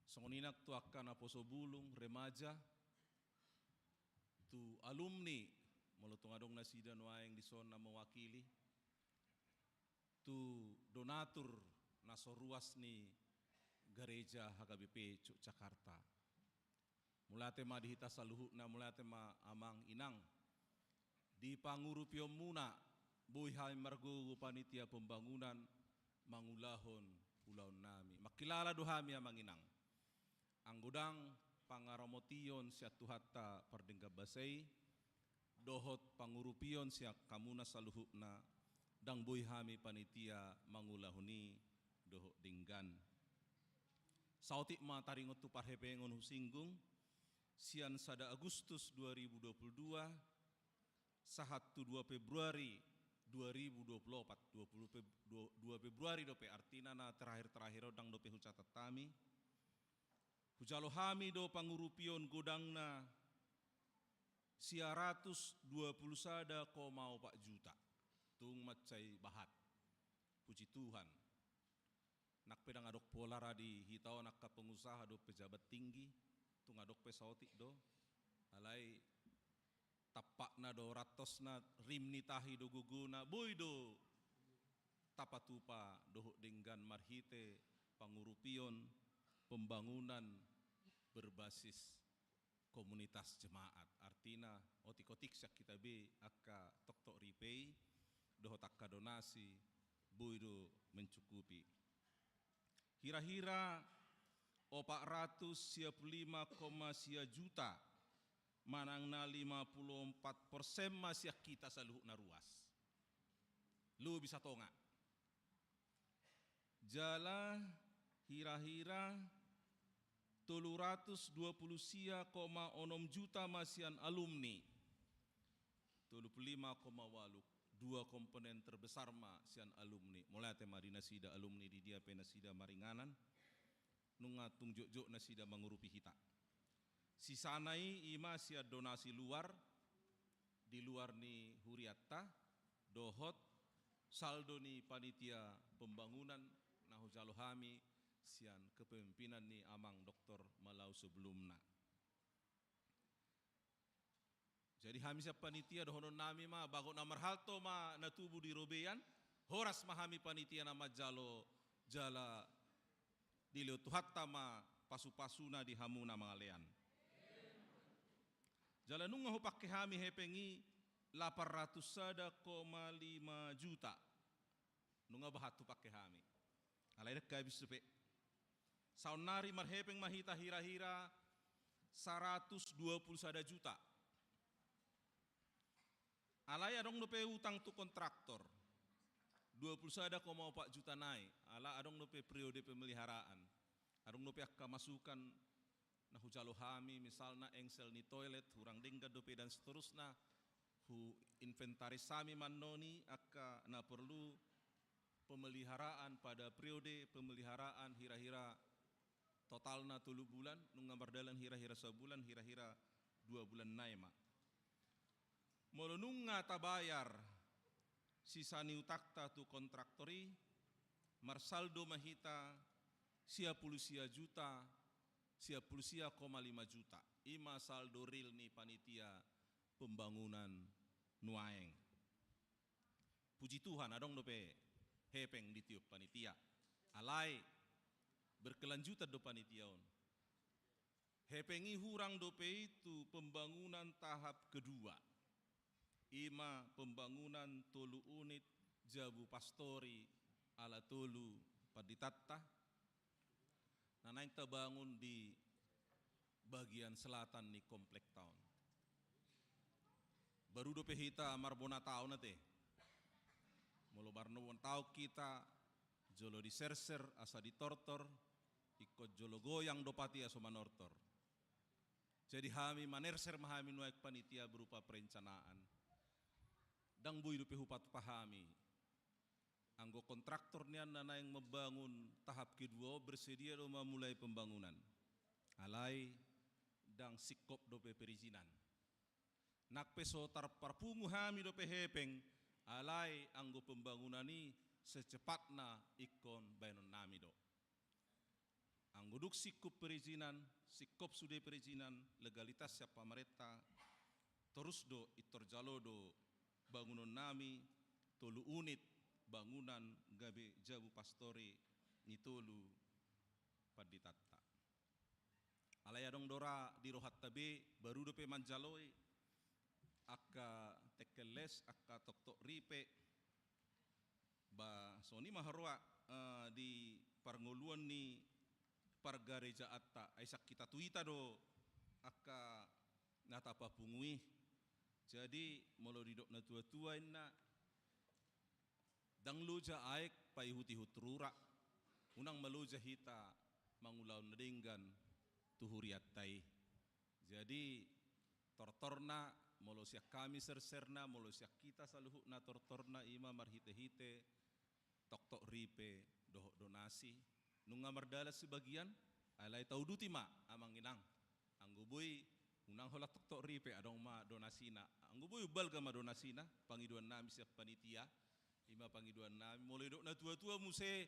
songon i nang tu angka naposo bulung, remaja, tu alumni, molo tung adong nasida nuaeng dison na mewakili, tu donatur na so ruas ni gareja H K B P Yogyakarta. Mauliate ma di hita saluhutna, mauliate ma amang inang. Di pangurupionmuna, boi hami margogo panitia pembangunan mangulahon ulaonnami. Mangkilala do hami amang inang. Anggo ndang pangaramotion sian Tuhanta pardenggan basa i, dohot pangurupion sian hamuna saluhutna, ndang boi hami panitia mangulahon i dohot denggan. Saotik ma taringot tu parhepengon husinggung, sian sada Agustus dua ribu dua puluh dua, sahat tu dua Februari dua ribu dua puluh opat, dua puluh Feb-, dua, dua Februari dope, artina na terakhir-terakhir on ndang dope hucatat hami. Hujalo hami do pangurupion godangna sia ratus dua puluh sada koma opat juta. Tung mansai bahat. Puji Tuhan. Nang pe ndang adong pola ra di hita on angka pengusaha dohot pejabat tinggi, tung adong pe saotik do. Alai tampakna do rantosna, rim ni tahi do gogona, boi do tapatupa dohot denggan marhite pangurupion pembangunan berbasis komunitas jemaat. Artina, otik-otik sian hita be angka toktok ripe i dohot angka donasi boi do mencukupi. Hira-hira opat ratus sia pulu lima koma sia juta, manang na lima pulu opat persen ma sian hita saluhutna ruas. Lobi satonga. Jala hira-hira tolu ratus dua pulu sia koma onom juta ma sian alumni. Tolu pulu lima koma ualu, dua komponen terbesar ma sian alumni. Mauliate ma di nasida alumni di dia pe nasida maringanan. Nunga tung jotjot nasida mangurupi hita. Sisana i ima sian donasi luar, di luar ni hurianta, dohot saldo ni panitia pembangunan na hujalo hami sian kepemimpinan ni Amang Doktor Malau sebelumna. Jadi hami sian panitia dohonon nami ma, bagot na marhalto ma na tubu di robean, horas ma hami panitia na manjalo jala dilehon Tuhanta ma pasu-pasuna di hamu na mangalean. Jala nunga hupangke hami hepeng i lapan ratus sada koma lima juta. Nunga bahat hupangke hami. Alai ndang habis dope. Saonnari marhepeng ma hita hira-hira saratus dua pulu sada juta. Alai adong dope utang tu kontraktor. Dua pulu sada koma opat juta nai. Ala adong dope periode pemeliharaan. Adong dope angka masukan na hujalo hami, misalna engsel ni toilet, hurang denggan dope dan seterusna, huinventaris hami mannoni angka na perlu pemeliharaan pada periode pemeliharaan hira-hira totalna tolu bulan, nunga mardalan hira-hira sabulan, hira-hira dua bulan nai ma. Molo nunga tabayar sisa ni utangta tu kontraktor i, marsaldo ma hita sia pulu sia juta, sia pulu sia koma lima juta. Ima saldo real ni panitia pembangunan nuaeng. Puji Tuhan, adong dope hepeng ditiop panitia. Alai, berkelanjutan do panitia on. Hepeng i hurang dope i tu pembangunan tahap kedua. Ima pembangunan tolu unit jabu pastori ala tolu panditanta. Na naeng tabangun di bagian selatan ni komplekta on. Baru dope hita marbona taon ate. Molo marbona taon hita, jolo diserser asa ditortor, ingkon jolo goyang do pati asa manortor. Jadi hami manerser ma hami nuaeng panitia berupa perencanaan. Ndang boi dope hupatupa hami. Anggo kontraktor nian na naeng membangun tahap kedua on bersedia do mamulai pembangunan. Alai ndang singkop dope perizinan. Nang pe so tarparpungu hami dope hepeng, alai anggo pembangunan i secepatna ingkon baenon nami do. Anggo dung singkop perizinan, singkop sude perizinan, legalitas sian pamarenta, torus do, intor jalo do bangunon nami, tolu unit bangunan gabe jabu pastori ni tolu panditanta. Alai adong do ra di rohanta be, baru dope manjaloi angka tengkel les, angka toktok ripe, ba songon i ma haroa, eh, di parngoluan ni pargarejaanta, ai sangkita tu hita do angka na tapapungu i. Jadi molo didok na tua-tua inna, ndang loja aek paihut-ihut rura, unang ma loja hita mangulahon na denggan tu hurianta i. Jadi tortorna, molo sian hami serserna, molo sian hita saluhutna tortorna, ima marhite-hite toktok ripe dohot donasi. Nunga mardalan sebagian, alai tauduti ma amang inang. Anggo boi, unang holan toktok ripe, adong ma donasina. Anggo boi umbalga ma donasina, pangidoan nami sian panitia. Ima pangidoan nami, molo didok na tua-tua muse,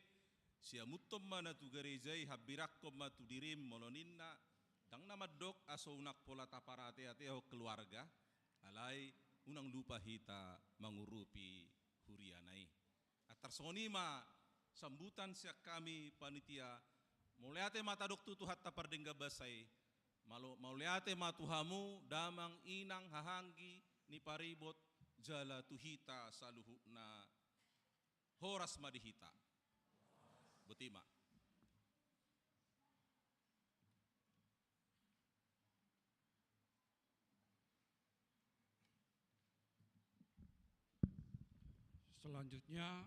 siamunhon ma na tu gareja i, hambirangkon ma tu dirim, molo ninna, ndang na mandok aso unang pola taparate-atehon keluarga, alai unang lupa hita mangurupi huriana i. Antar songon i ma sambutan sian hami panitia, mauliate ma tadok tu Tuhanta pardenggan basa i, malo-, mauliate ma tu hamu, damang, inang, hahanggi, ni paribot, jala tu hita saluhutna, horas ma di hita. Botima. Selanjutnya,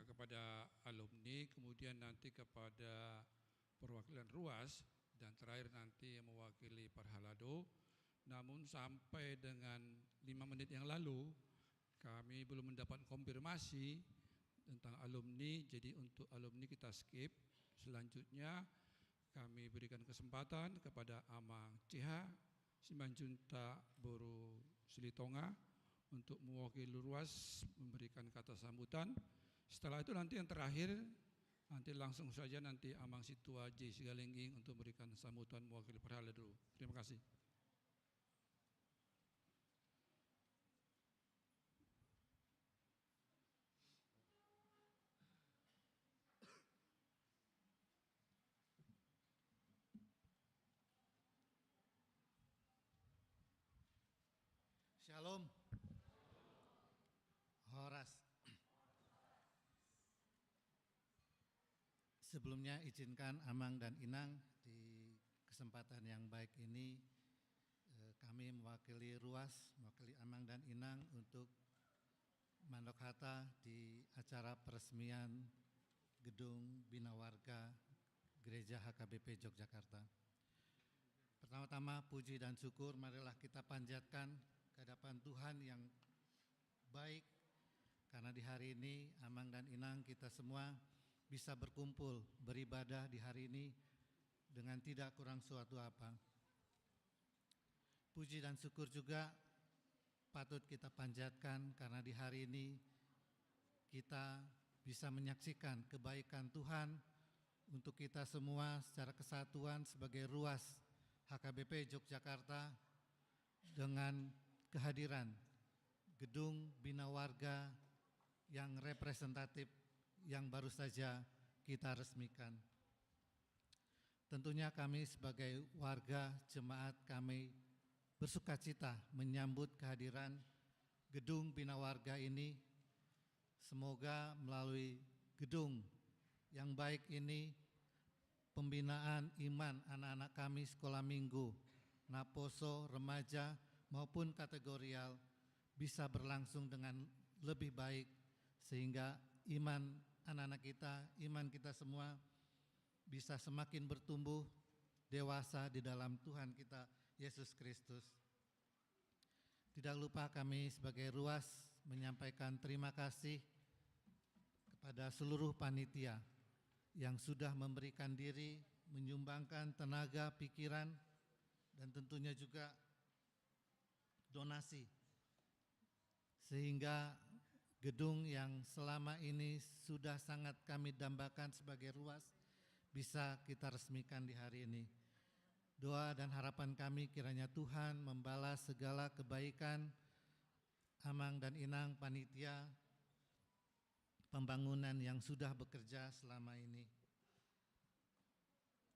kepada alumni, kemudian nanti kepada perwakilan ruas, dan terakhir nanti mewakili parhalado. Namun sampai dengan lima menit yang lalu, kami belum mendapat konfirmasi tentang alumni, jadi untuk alumni kita skip. Selanjutnya, kami berikan kesempatan kepada Amang C H Simanjuntak boru Silitonga untuk mewakili ruas memberikan kata sambutan. Setelah itu nanti yang terakhir, nanti langsung saja nanti Amang Situa J Sigalingging untuk memberikan sambutan mewakili parhalado. Terima kasih. Shalom. Horas. Sebelumnya, izinkan Amang dan Inang, di kesempatan yang baik ini, eh, kami mewakili ruas, mewakili Amang dan Inang untuk mandok hata di acara peresmian Gedung Bina Warga Gereja H K B P Yogyakarta. Pertama-tama, puji dan syukur marilah kita panjatkan ke hadapan Tuhan yang baik, karena di hari ini Amang dan Inang, kita semua bisa berkumpul beribadah di hari ini dengan tidak kurang suatu apa. Puji dan syukur juga patut kita panjatkan karena di hari ini kita bisa menyaksikan kebaikan Tuhan untuk kita semua secara kesatuan sebagai ruas H K B P Yogyakarta dengan kehadiran Gedung Bina Warga yang representatif yang baru saja kita resmikan. Tentunya kami sebagai warga jemaat, kami bersukacita menyambut kehadiran Gedung Bina Warga ini. Semoga melalui gedung yang baik ini, pembinaan iman anak-anak kami sekolah minggu, naposo, remaja, maupun kategorial bisa berlangsung dengan lebih baik, sehingga iman anak-anak kita, iman kita semua bisa semakin bertumbuh dewasa di dalam Tuhan kita, Yesus Kristus. Tidak lupa kami sebagai ruas menyampaikan terima kasih kepada seluruh panitia yang sudah memberikan diri, menyumbangkan tenaga, pikiran, dan tentunya juga donasi, sehingga gedung yang selama ini sudah sangat kami dambakan sebagai ruas bisa kita resmikan di hari ini. Doa dan harapan kami kiranya Tuhan membalas segala kebaikan Amang dan Inang panitia pembangunan yang sudah bekerja selama ini.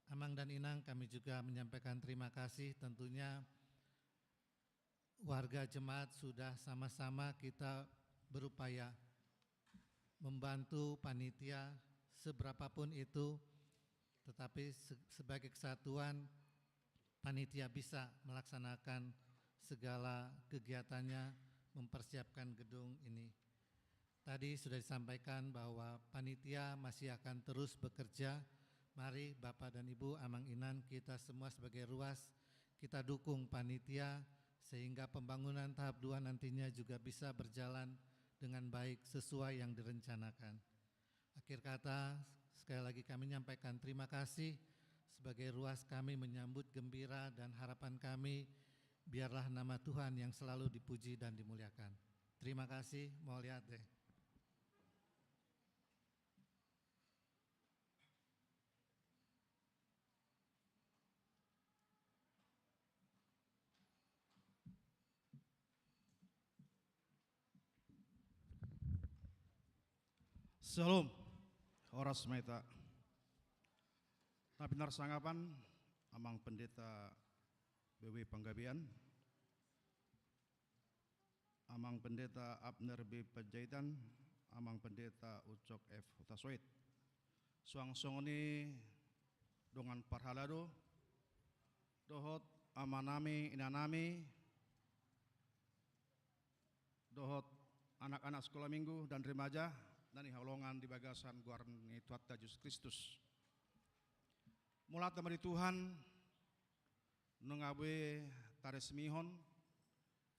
Amang dan Inang, kami juga menyampaikan terima kasih. Tentunya warga jemaat sudah sama-sama kita berupaya membantu panitia seberapapun itu, tetapi se-, sebagai kesatuan panitia bisa melaksanakan segala kegiatannya mempersiapkan gedung ini. Tadi sudah disampaikan bahwa panitia masih akan terus bekerja. Mari Bapak dan Ibu, Amang Inang, kita semua sebagai ruas, kita dukung panitia sehingga pembangunan tahap dua nantinya juga bisa berjalan dengan baik sesuai yang direncanakan. Akhir kata, sekali lagi kami nyampaikan terima kasih. Sebagai ruas kami menyambut gembira dan harapan kami, biarlah nama Tuhan yang selalu dipuji dan dimuliakan. Terima kasih, mauliate. Shalom. Horas ma hita. Na pinarsangapan, Amang Pendeta B W Panggabean, Amang Pendeta Abner B Panjaitan, Amang Pendeta Ucok F Hutasoit. Suang songon i dongan parhalado, dohot amanami, inanami, dohot anak-anak sekolah minggu dan remaja na hinaholongan di bagasan goar ni Tuhanta Jesus Kristus. Mauliate ma di Tuhan, nunga boi taresmihon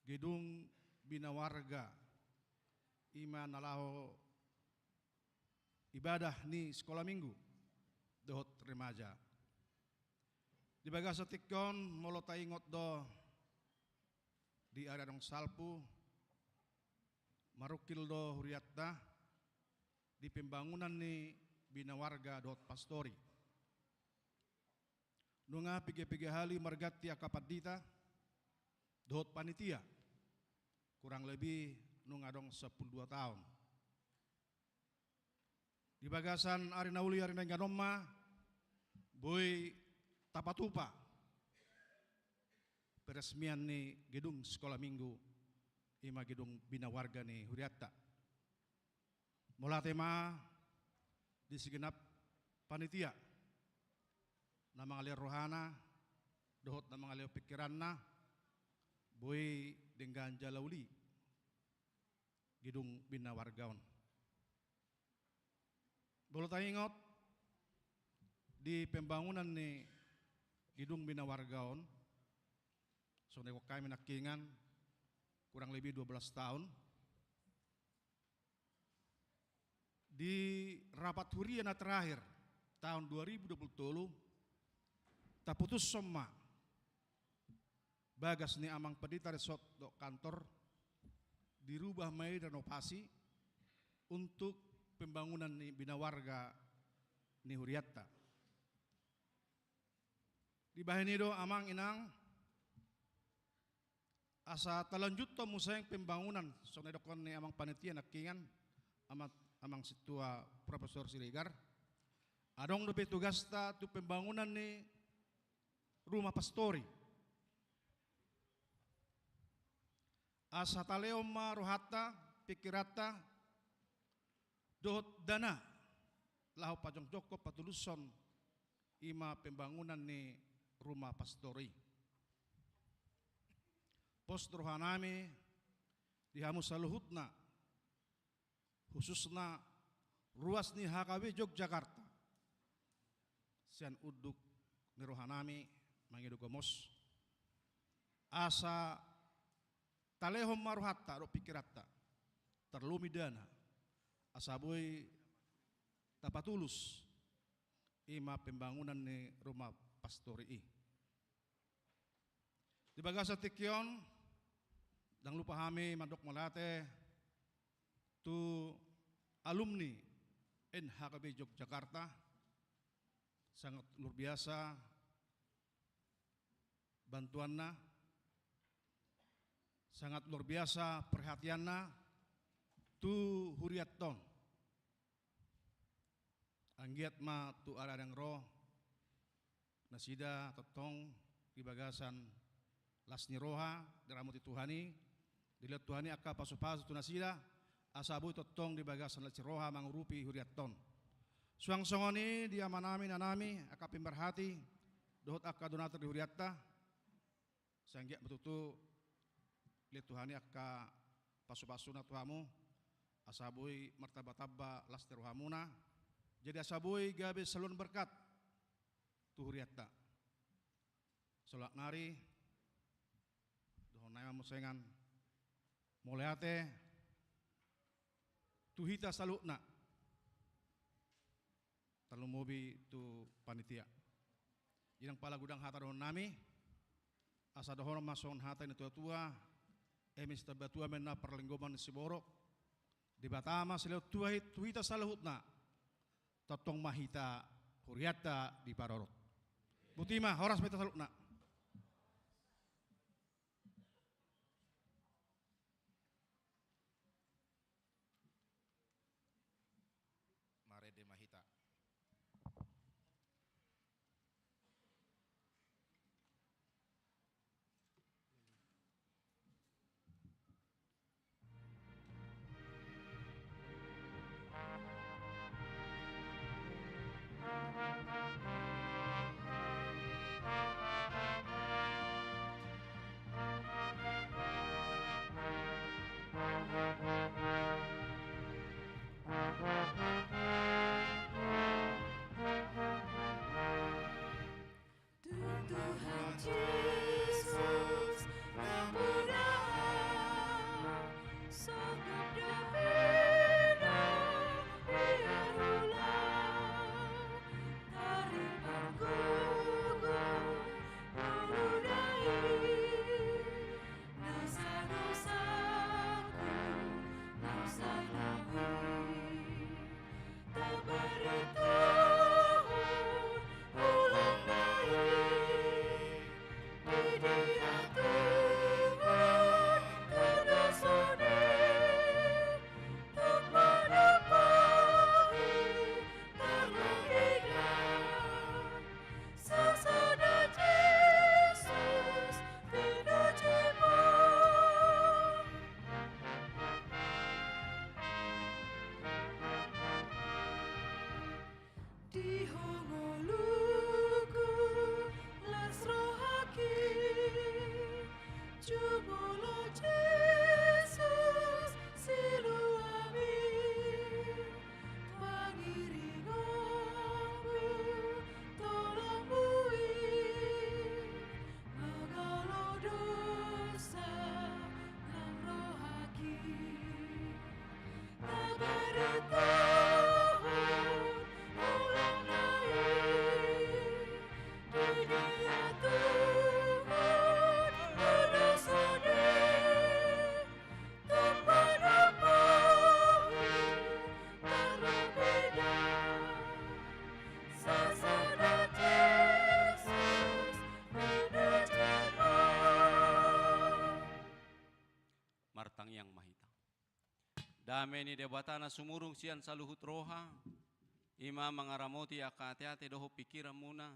gedung bina warga, i ma na laho ibadah ni sekolah minggu dohot remaja. Di bagasan tingki on, molo taingot do di ari adong salpu, marungkil do hurianta di pembangunan ni bina warga dohot pastori. Nunga piga-piga hali marganti angka pandita dohot panitia, kurang lebih nunga adong sampulu dua taon. Di bagasan ari na uli, ari na denggan on ma boi tapatupa peresmian ni gedung sekolah minggu, i ma gedung bina warga ni hurianta. Mauliate ma di segenap panitia na mangalehon rohana dohot na mangalehon pingkiranna, boi denggan jala uli gedung bina warga on. Molo taingot di pembangunan ni gedung bina warga on, songon na didok hami nangkiningan, kurang lebih dua belas tahun. Di rapat huria na terakhir tahun dua ribu dua puluh tolu, taputushon ma bagas ni amang pandita, resort dohot kantor, dirubah ma i, renovasi untuk pembangunan ni bina warga ni hurianta. Dibahen i do, amang inang, asa talanjuthon muse pembangunan, songon na didokkon ni amang panitia nangkiningan, amang, amang sintua Profesor Siregar, adong dope tugasta tu pembangunan ni rumah pastori. Asa talehon ma rohanta, pingkiranta, dohot dana laho pajongjongkon, patulushon, i ma pembangunan ni rumah pastori. Pos do rohanami di hamu saluhutna, khususna ruas ni H K B Yogyakarta, sian unduk ni rohanami mangido gomos, asa talehon ma rohanta dohot pingkiranta, tarlumobi dana, asa boi tapatulus i ma pembangunan ni rumah pastori i. Di bagasan tingki on, ndang lupa hami mandok mauliate tu alumni N H K B Yogyakarta, sangat luar biasa bantuanna, sangat luar biasa perhatianna tu hurianta on. Anggiat ma tu ari na naeng ro, nasida tongtong di bagasan las ni roha, diramoti Tuhan i, dilehon Tuhan i angka pasupasu tu nasida, asa boi tongtong di bagasan las ni roha mangurupi hurianta on. Suang songon i di amanami, inanami, angka pemerhati dohot angka donatur di hurianta, sai anggiat ma tutu dilehon Tuhan i angka pasupasuna tu hamu, asa boi martambatamba las ni rohamuna, jadi asa boi gabe saluhutna berkat tu hurianta. Saonari, dohononnami ma muse nuaeng mauliate tu hita saluhutna, tarlumobi tu panitia. Jadi ndang pala godang hata dohononnami, asa dohonon ma songon hata ni natuatua, eme sitamba tua ma inna parlinggoman ni siborok, Debata ma silehon tua i tu hita saluhutna, tongtong ma hita hurianta diparorot. Botima, horas ma hita saluhutna. Marende ma hita. Ia Tuhan, berdosa deh, tempat apa terlebih dah, sesada Yesus, beda jalan. Martangiang ma hita. Dame ni Debata na sumurung sian saluhut roha, i ma mangaramoti angka ateate dohot pingkiranmuna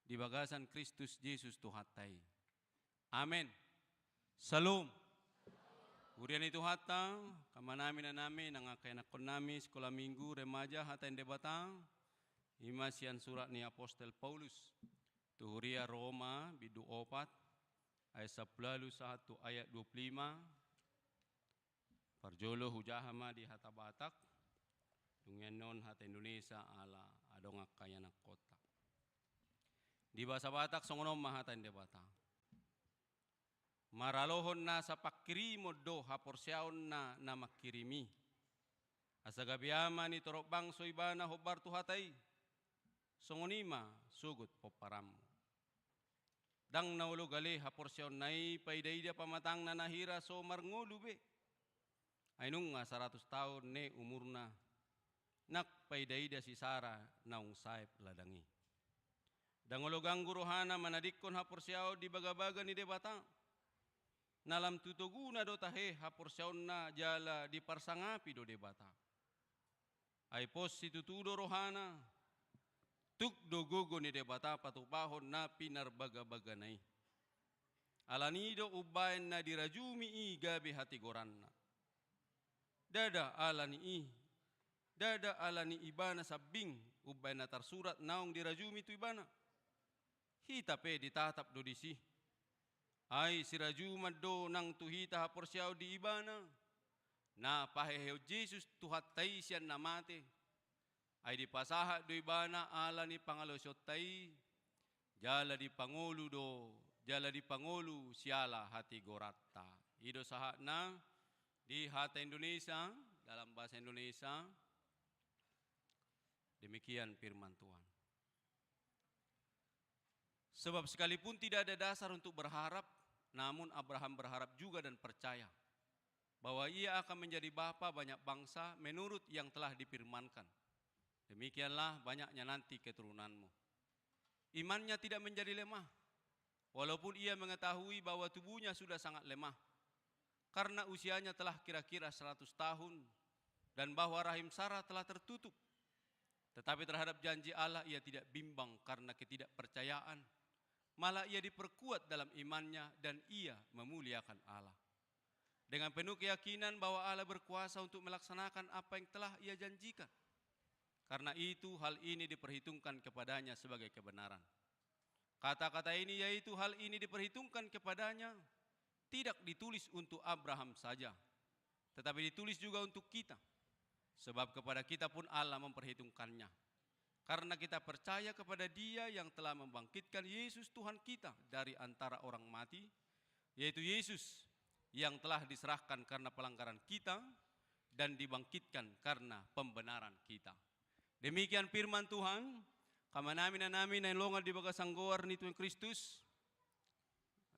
di bagasan Kristus Jesus Tuhanta i. Amen. Syalom. Huria ni Tuhanta, angka amanami, inanami, nang angka ianakkonnami, sikola minggu, remaja, hata ni Debata, i ma sian surat ni apostel Paulus tu huria Roma, bindu opat, ayat sampulu ualu sahat tu ayat dua pulu lima. Parjolo hujaha ma di hata Batak, dung i annon hata Indonesia ala adong angka ianakkonta. Di bahasa Batak songon on ma hata ni Debata. Maralohon nasa pangkirimon do haporseaonna na mangkirim i. Asa gabe ama ni torop bangso ibana hombar tu hata i. Songon i ma sogot pomparanmu. Ndang na olo gale haporseaonna i paida-ida pamatangna na hira so marngolu be. Ai nunga saratus taon ne umurna, nang paida-ida si Sara naung saep ladang i. Ndang olo ganggu rohana manadingkon haporseaon di bagabaga ni Debata. Na lam tu toguna do tahe haporseaonna jala diparsangapi do Debata. Ai pos situtu do rohana, tuk do gogo ni Debata patupahon na pinarbagabagana i. Ala ni i do umbaen na dirajumi i gabe hatigoranna. Ndada ala ni i, ndada ala ni ibana sambing umbaen na tarsurat naung dirajumi tu ibana. Hita pe ditatap do disi. Ai sirajuman do nang tu hita haporseaon di ibana, na pahehehon Jesus Tuhanta i sian na mate. Ai dipasahat do ibana ala ni pangalaosionta i, jala dipangolu do, jala dipangolu siala hatigoranta. I do sahatna di hata Indonesia, dalam bahasa Indonesia. Demikian firman Tuhan. Sebab sekalipun tidak ada dasar untuk berharap, namun Abraham berharap juga dan percaya bahwa ia akan menjadi bapa banyak bangsa menurut yang telah difirmankan. Demikianlah banyaknya nanti keturunanmu. Imannya tidak menjadi lemah, walaupun ia mengetahui bahwa tubuhnya sudah sangat lemah, karena usianya telah kira-kira seratus tahun, dan bahwa rahim Sarah telah tertutup. Tetapi terhadap janji Allah ia tidak bimbang karena ketidakpercayaan. Malah ia diperkuat dalam imannya dan ia memuliakan Allah. Dengan penuh keyakinan bahwa Allah berkuasa untuk melaksanakan apa yang telah ia janjikan. Karena itu hal ini diperhitungkan kepadanya sebagai kebenaran. Kata-kata ini, yaitu hal ini diperhitungkan kepadanya, tidak ditulis untuk Abraham saja, tetapi ditulis juga untuk kita. Sebab kepada kita pun Allah memperhitungkannya. Karena kita percaya kepada Dia yang telah membangkitkan Yesus Tuhan kita dari antara orang mati, yaitu Yesus yang telah diserahkan karena pelanggaran kita dan dibangkitkan karena pembenaran kita. Demikian firman Tuhan. Angka amanami, inanami na hinaholongan di bagasan goar ni Tuhan Kristus.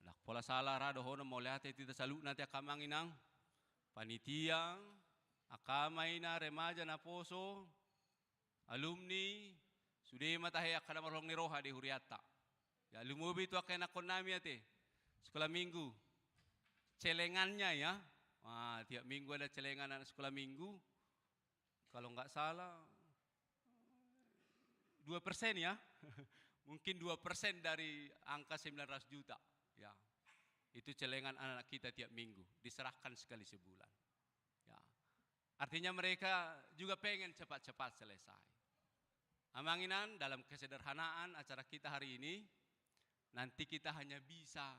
Ndang pola sala ra dohonon mauliate tu hita saluhutna ate, angka amang inang, panitia, angka ama ina, remaja, naposo, alumni, sude ma tahe angka na marholong ni roha di hurianta. Ya, lumobi tu angka ianakkonnami ate, sekolah minggu. Celengannya ya. Wah, tiap minggu ada celengan anak sekolah minggu. Kalau nggak salah, dua persen ya. Mungkin dua persen dari angka sembilan ratus juta. Ya. Itu celengan anak-anak kita tiap minggu, diserahkan sekali sebulan. Ya. Artinya mereka juga pengen cepat-cepat selesai. Amang inang, dalam kesederhanaan acara kita hari ini, nanti kita hanya bisa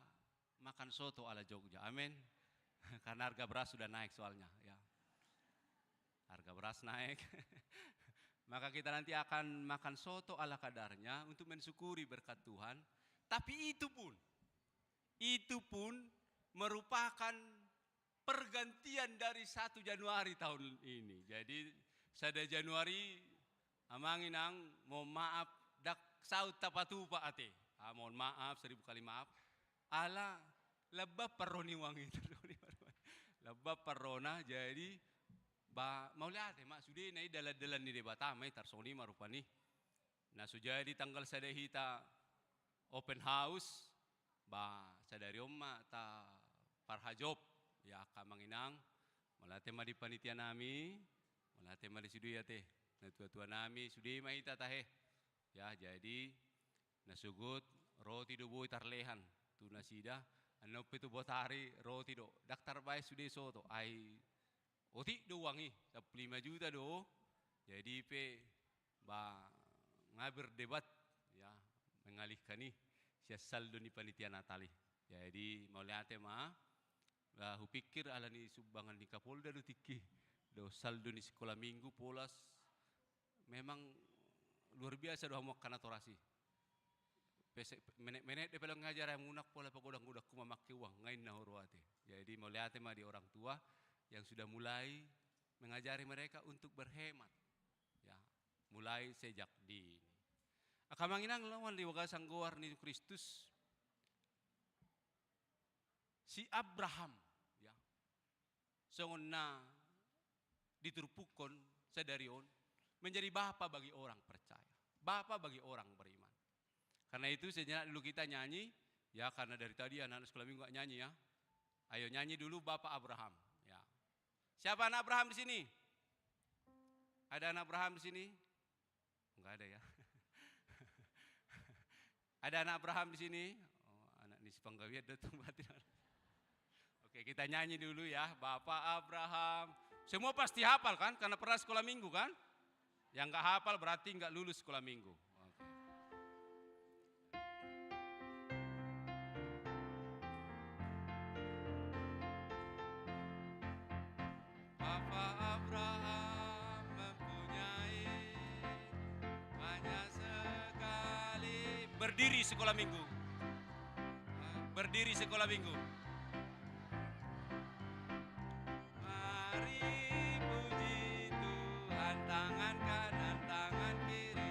makan soto ala Jogja. Amin. Karena harga beras sudah naik soalnya, ya. Harga beras naik. Maka kita nanti akan makan soto ala kadarnya untuk mensyukuri berkat Tuhan. Tapi itu pun, itu pun merupakan pergantian dari satu Januari tahun ini. Jadi, sada Januari, amang inang, mohon maaf, ndang saut tapatupa ate. Ah, mohon maaf, seribu kali maaf. Ala lamba parroni wangi. Lamba parrona, jadi ba, mauliate ma, sude na i dalan-dalan ni Debata ma i tarsongon i ma rupani. Na so jadi tanggal sada hita open house, ba, sadari on ma ta parhajop, ya, angka amang inang, mauliate ma di panitia nami, mauliate ma di sude ate, na tua-tua nami, sude ma hita tahe. Ya, jadi, na sogot, roti do boi tarlehan, tu nasida, annon pe tu botari, roti do, ndang tarbaen sude soto, ai, otik do uang i, sampulu lima juta do, jadi pe, ba, nga berdebat, ya, mengalihkan i, sian saldo ni panitia Natal i. Jadi, mauliate ma, ba, hupikir ala ni sumbangan ni Kapolda do tingki, do saldo ni sikola minggu, polas, memang luar biasa do hamu angka natoras i. Pese-, menek-menek dope laho ngajar hamu, nang pola pagodang-godang hamu mamangke uang, nga inna huroha ate. Jadi, mauliate ma di orang tua yang sudah mulai mengajari mereka untuk berhemat. Ya, mulai sejak dini. Angka amang inang, lawan di bagasan goar ni Kristus, si Abraham, ya, songon na diturpukkon sadari on, menjadi bapa bagi orang percaya, bapa bagi orang beriman. Karena itu, sejenak dulu kita nyanyi, ya, karena dari tadi anak-anak sekolah minggu nggak nyanyi, ya. Ayo nyanyi dulu Bapa Abraham, ya. Siapa anak Abraham di sini? Ada anak Abraham di sini? Enggak ada, ya. Ada anak Abraham di sini? Oh, anak ni si Panggabean do tong berarti. Oke, kita nyanyi dulu, ya, Bapa Abraham. Semua pasti hafal, kan? Karena pernah sekolah minggu, kan? Yang nggak hafal berarti nggak lulus sekolah minggu. Oke. Bapa Abraham mempunyai banyak sekali. Berdiri sekolah minggu. Berdiri sekolah minggu. Mari puji Tuhan, tangan kanan, tangan kiri.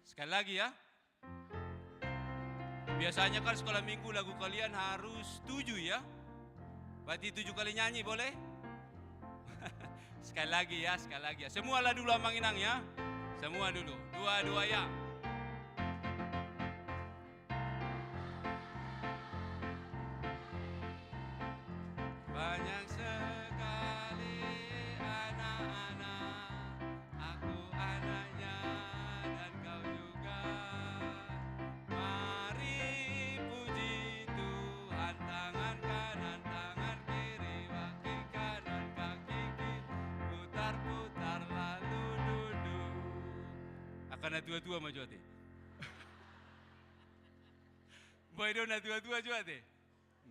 Sekali lagi, ya. Biasanya kan sekolah minggu lagu kalian harus tujuh, ya. Berarti tujuh kali nyanyi, boleh? Sekali lagi, ya, sekali lagi, ya. Semua lah dulu, amang inang, ya. Semua dulu. Dua-dua, ya. Banyak sekali anak-anak, aku anaknya dan kau juga. Mari puji Tuhan, tangan kanan, tangan kiri, kaki kanan, kaki kiri, putar-putar lalu duduk. Angka na tua-tua ma jo ate. Boi do na tua-tua jo ate.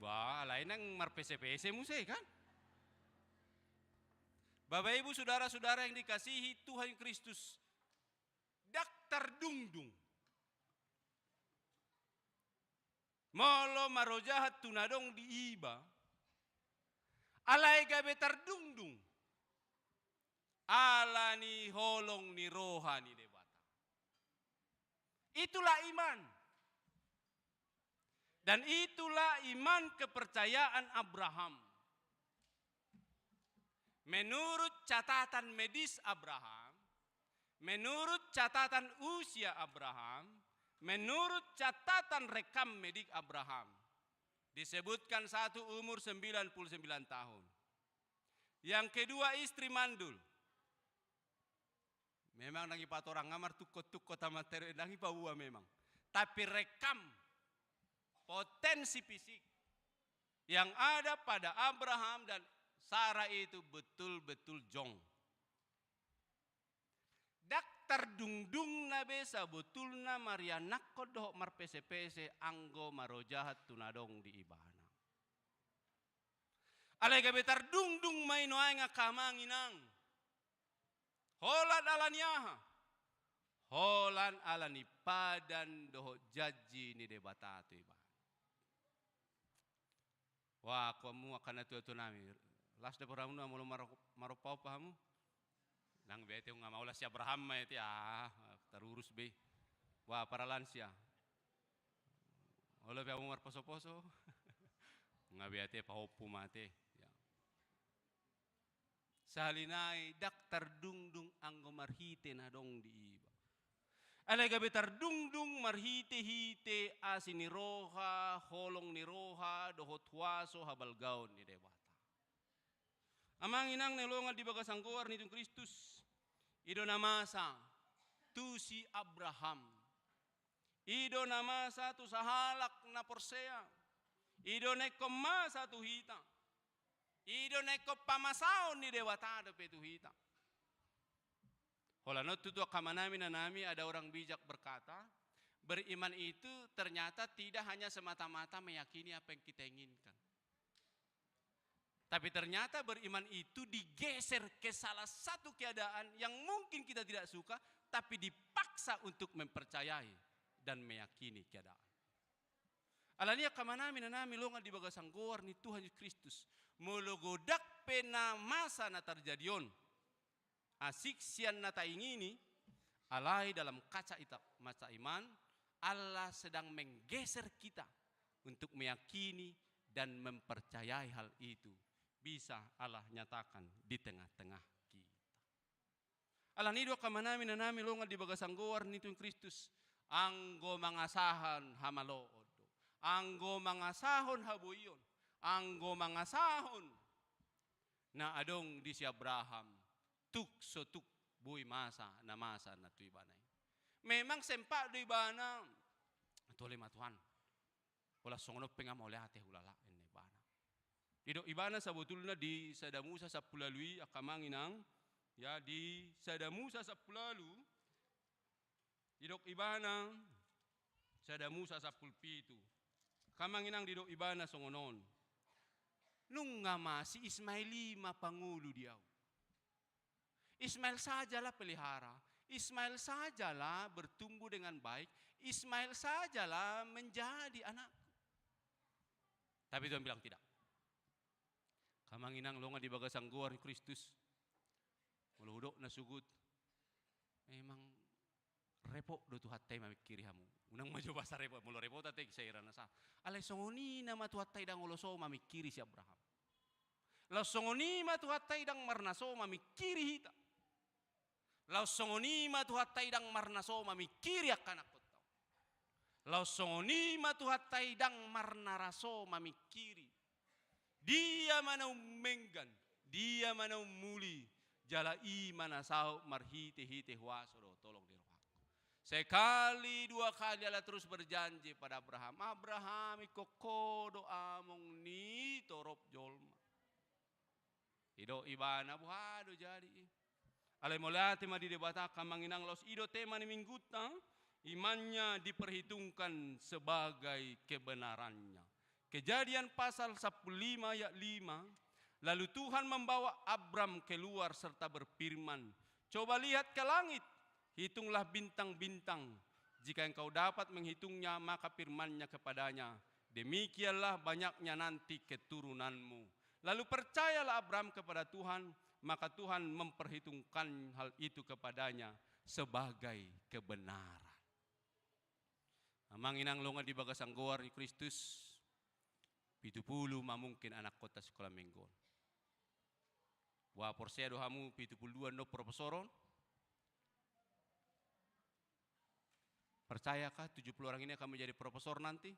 Bah, alai nang marpese-pese muse, kan? Bapak, Ibu, saudara-saudara yang dikasihi Tuhan Kristus, ndang tardungdung molo marojahan tu na adong di iba, alai gabe tardungdung ala ni holong ni roha ni Debata. Itulah iman. Dan itulah iman kepercayaan Abraham. Menurut catatan medis Abraham, menurut catatan usia Abraham, menurut catatan rekam medik Abraham, disebutkan satu umur sembilan puluh sembilan tahun. Yang kedua, istri mandul. Memang ndang ipatorang, nga martungkot-tungkot ama teri, ndang ipaboa memang. Tapi rekam potensi fisik yang ada pada Abraham dan Sarah itu betul-betul jong. Ndang tardungdungna be sabotulna marianakhon dohot marpese-pese anggo marojahan tu na adong di ibana. Alai gabe tardungdung ma i nuaeng, angka amang inang. Holan ala ni aha? Holan ala ni padan dohot janji ni Debata tu ibana. Wah, hamu angka na tua-tua nami, Las do porhamu na molo maro-, marompa-ompa hamu. Nang be ate nga maulas si Abraham ma ate, ah, tarurus be. Wah, paralan sia. Olo be hamu marposo-poso. Nga be ate pahompu ma ate. Ya. Sahali nai ndang tardungdung anggo marhite na adong di iba. Alai gabe tardungdung marhite-hite asi ni roha, holong ni roha, dohot huaso habalgaon ni Debata. Amang inang na hinaholongan di bagasan goar ni Tuhan Kristus, i do na masa tu si Abraham. I do na masa tu sahalak na porsea. I do na ingkon masa tu hita. I do na ingkon pamasaon ni Debata dope tu hita. Holan on tutu angka amanami, inanami, ada orang bijak berkata, beriman itu ternyata tidak hanya semata-mata meyakini apa yang kita inginkan. Tapi ternyata beriman itu digeser ke salah satu keadaan yang mungkin kita tidak suka, tapi dipaksa untuk mempercayai dan meyakini keadaan. Alani i angka amanami, inanami, hinaholongan di bagasan goar ni Tuhan Yesus Kristus, molo godang pe na masa na tarjadi on, asing sian na taingini, alai dalam kaca ita-, mata iman, Allah sedang menggeser kita untuk meyakini dan mempercayai hal itu. Bisa Allah nyatakan di tengah-tengah kita. Alani i do angka amanami, inanami, hinaholongan di bagasan goar ni Tuhan Kristus, anggo mangasahon hamaloon do, anggo mangasahon haboion, anggo mangasahon na adong di si Abraham, tuk so tuk boi masa na masa na tu ibana i. Memang sempat do ibana, tole ma Tuhan, holan songon on pe nga mauliate hulala, ninna ibana. Didok ibana sabotulna di Sada Musa sampulu ualu i, angka amang inang, ya, di Sada Musa sampulu ualu, didok ibana, Sada Musa sampulu pitu. Angka amang inang, didok ibana songon on. Nunga ma si Ismail i ma pangolu di ahu. Ismail sajalah pelihara, Ismail sajalah bertumbuh dengan baik, Ismail sajalah menjadi anakku. Tapi Tuhan bilang tidak. Angka amang inang hinaholongan di bagasan goar ni Kristus. Molo hudok na sogot. Memang repot do Tuhanta i mamingkiri hamu. Unang ma jo bahasa repot, molo repot ate sai ra na sahat. Alai songon i nama Tuhanta i ndang olo so mamingkiri si Abraham. Laos songon i ma Tuhanta i ndang marnaso mamingkiri hita. Laos songon i ma Tuhanta i ndang marnaso mamingkiri angka anakkonta. Laos songon i ma Tuhanta i ndang marnaso mamingkiri. Dia ma na ummenggan, dia ma na ummuli, jala i ma na saut marhite-hite huaso dohot holong ni rohangku. Sekali, dua kali Allah terus berjanji pada Abraham, "Abraham, ingkon ho do among ni torop jolma." Didok ibana, boha do jadi i. Alai mauliate ma di Debata, angka amang inang, laos i do tema ni minggunta, imannya diperhitungkan sebagai kebenarannya. Kejadian pasal sampulu lima ayat lima, lalu Tuhan membawa Abram keluar serta berfirman, "Coba lihat ke langit, hitunglah bintang-bintang. Jika engkau dapat menghitungnya, maka firman-Nya kepadanya, 'Demikianlah banyaknya nanti keturunanmu.'" Lalu percayalah Abram kepada Tuhan, maka Tuhan memperhitungkan hal itu kepadanya sebagai kebenaran. Amang inang hinaholongan di bagasan goar ni Kristus, pitu pulu ma mungkin anakkonta sikola minggu on. Boha, porsea do hamu pitu pulu dua on profesor on? Percayakah tujuh puluh orang ini akan menjadi profesor nanti?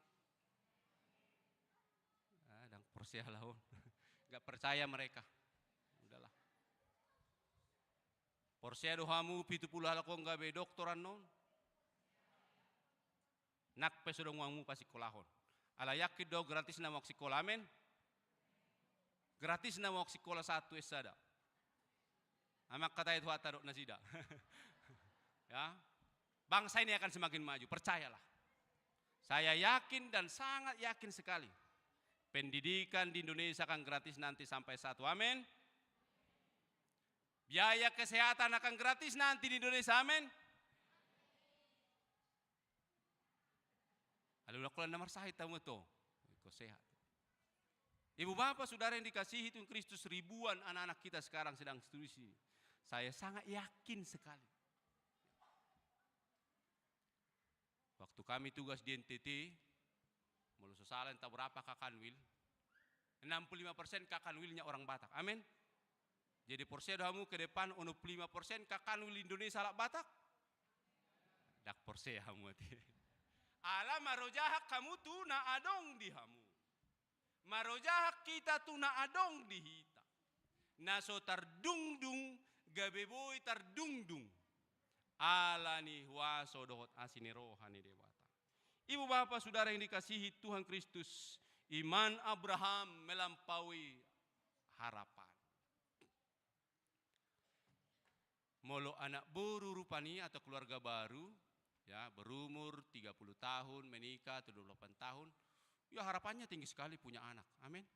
Ah, ndang porsea lah on. Nggak percaya mereka. Udahlah. Porsea do hamu pitu pulu halak on gabe doktor annon? Nang pe so dong uangmu pasikkolahon. Ala yakin do gratis nama sikola, amen? Gratis nama sikola satu S sada. Amang katai Tuhanta dok nasida. Ya. Bangsa ini akan semakin maju, percayalah. Saya yakin dan sangat yakin sekali. Pendidikan di Indonesia akan gratis nanti sampai satu, amen? Biaya kesehatan akan gratis nanti di Indonesia, amen? Alu lakolan na marsahit tamu to. Ko sehat. Ibu bapa saudara yang dikasihi Tuhan Kristus, ribuan anak-anak kita sekarang sedang studi. Saya sangat yakin sekali. Waktu kami tugas di N T T, molo so sala inta berapa K Kanwil, enam puluh lima persen K Kanwilnya orang Batak. Amin. Jadi porsea do hamu ke depan onom puluh lima persen K Kanwil Indonesia halak Batak? Ndang porsea hamu ate. Ala marojahak hamu tu na adong di hamu. Marojahak hita tu na adong di hita. Na so tardungdung, gabe boi tardungdung. Ala ni huaso dohot asi ni roha ni Debata. Ibu bapa saudara yang dikasihi Tuhan Kristus, iman Abraham melampaui harapan. Molo anak boru rupani atau keluarga baru, ya, berumur tiga puluh tahun, menikah atau dua puluh delapan tahun, ya harapannya tinggi sekali punya anak. Amin.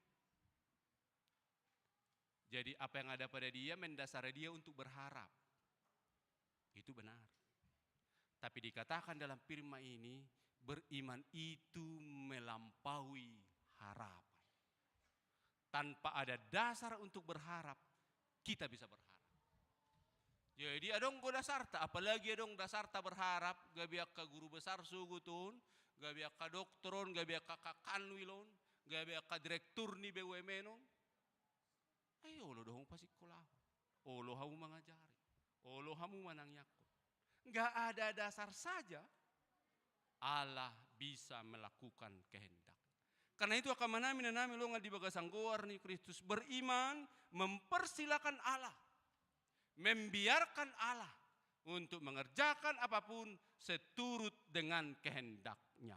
Jadi apa yang ada pada dia mendasari dia untuk berharap. Itu benar. Tapi dikatakan dalam firman ini, beriman itu melampaui harapan. Tanpa ada dasar untuk berharap, kita bisa berharap. Jadi adong do dasarta, apalagi adong dasarta berharap, gabe angka guru besar sogot on, gabe angka doktor on, gabe angka K Kanwil on, gabe angka direktur ni B U M N on. Ai olo do hamu pasingkolahon, olo hamu mangajari, olo hamu manangiangkon. Nggak ada dasar saja, Allah bisa melakukan kehendak. Karena itu angka amanami, inanami, longan di bagasan goar ni Kristus, beriman mempersilakan Allah, membiarkan Allah untuk mengerjakan apapun seturut dengan kehendaknya.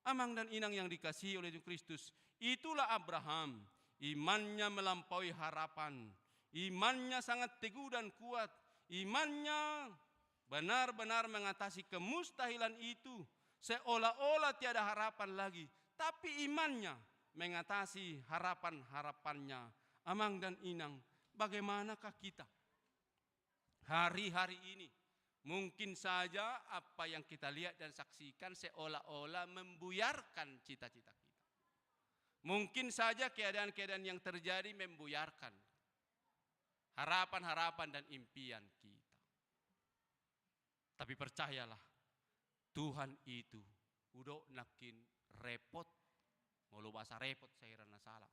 Amang dan inang yang dikasihi oleh Tuhan Kristus, itulah Abraham, imannya melampaui harapan, imannya sangat teguh dan kuat, imannya benar-benar mengatasi kemustahilan itu, seolah-olah tiada harapan lagi, tapi imannya mengatasi harapan-harapannya. Amang dan inang, bagaimanakah kita hari-hari ini? Mungkin saja apa yang kita lihat dan saksikan seolah-olah membuyarkan cita-cita kita. Mungkin saja keadaan-keadaan yang terjadi membuyarkan harapan-harapan dan impian kita. Tapi percayalah, Tuhan itu, udo nangkin repot, molo bahasa repot sai hira na sala,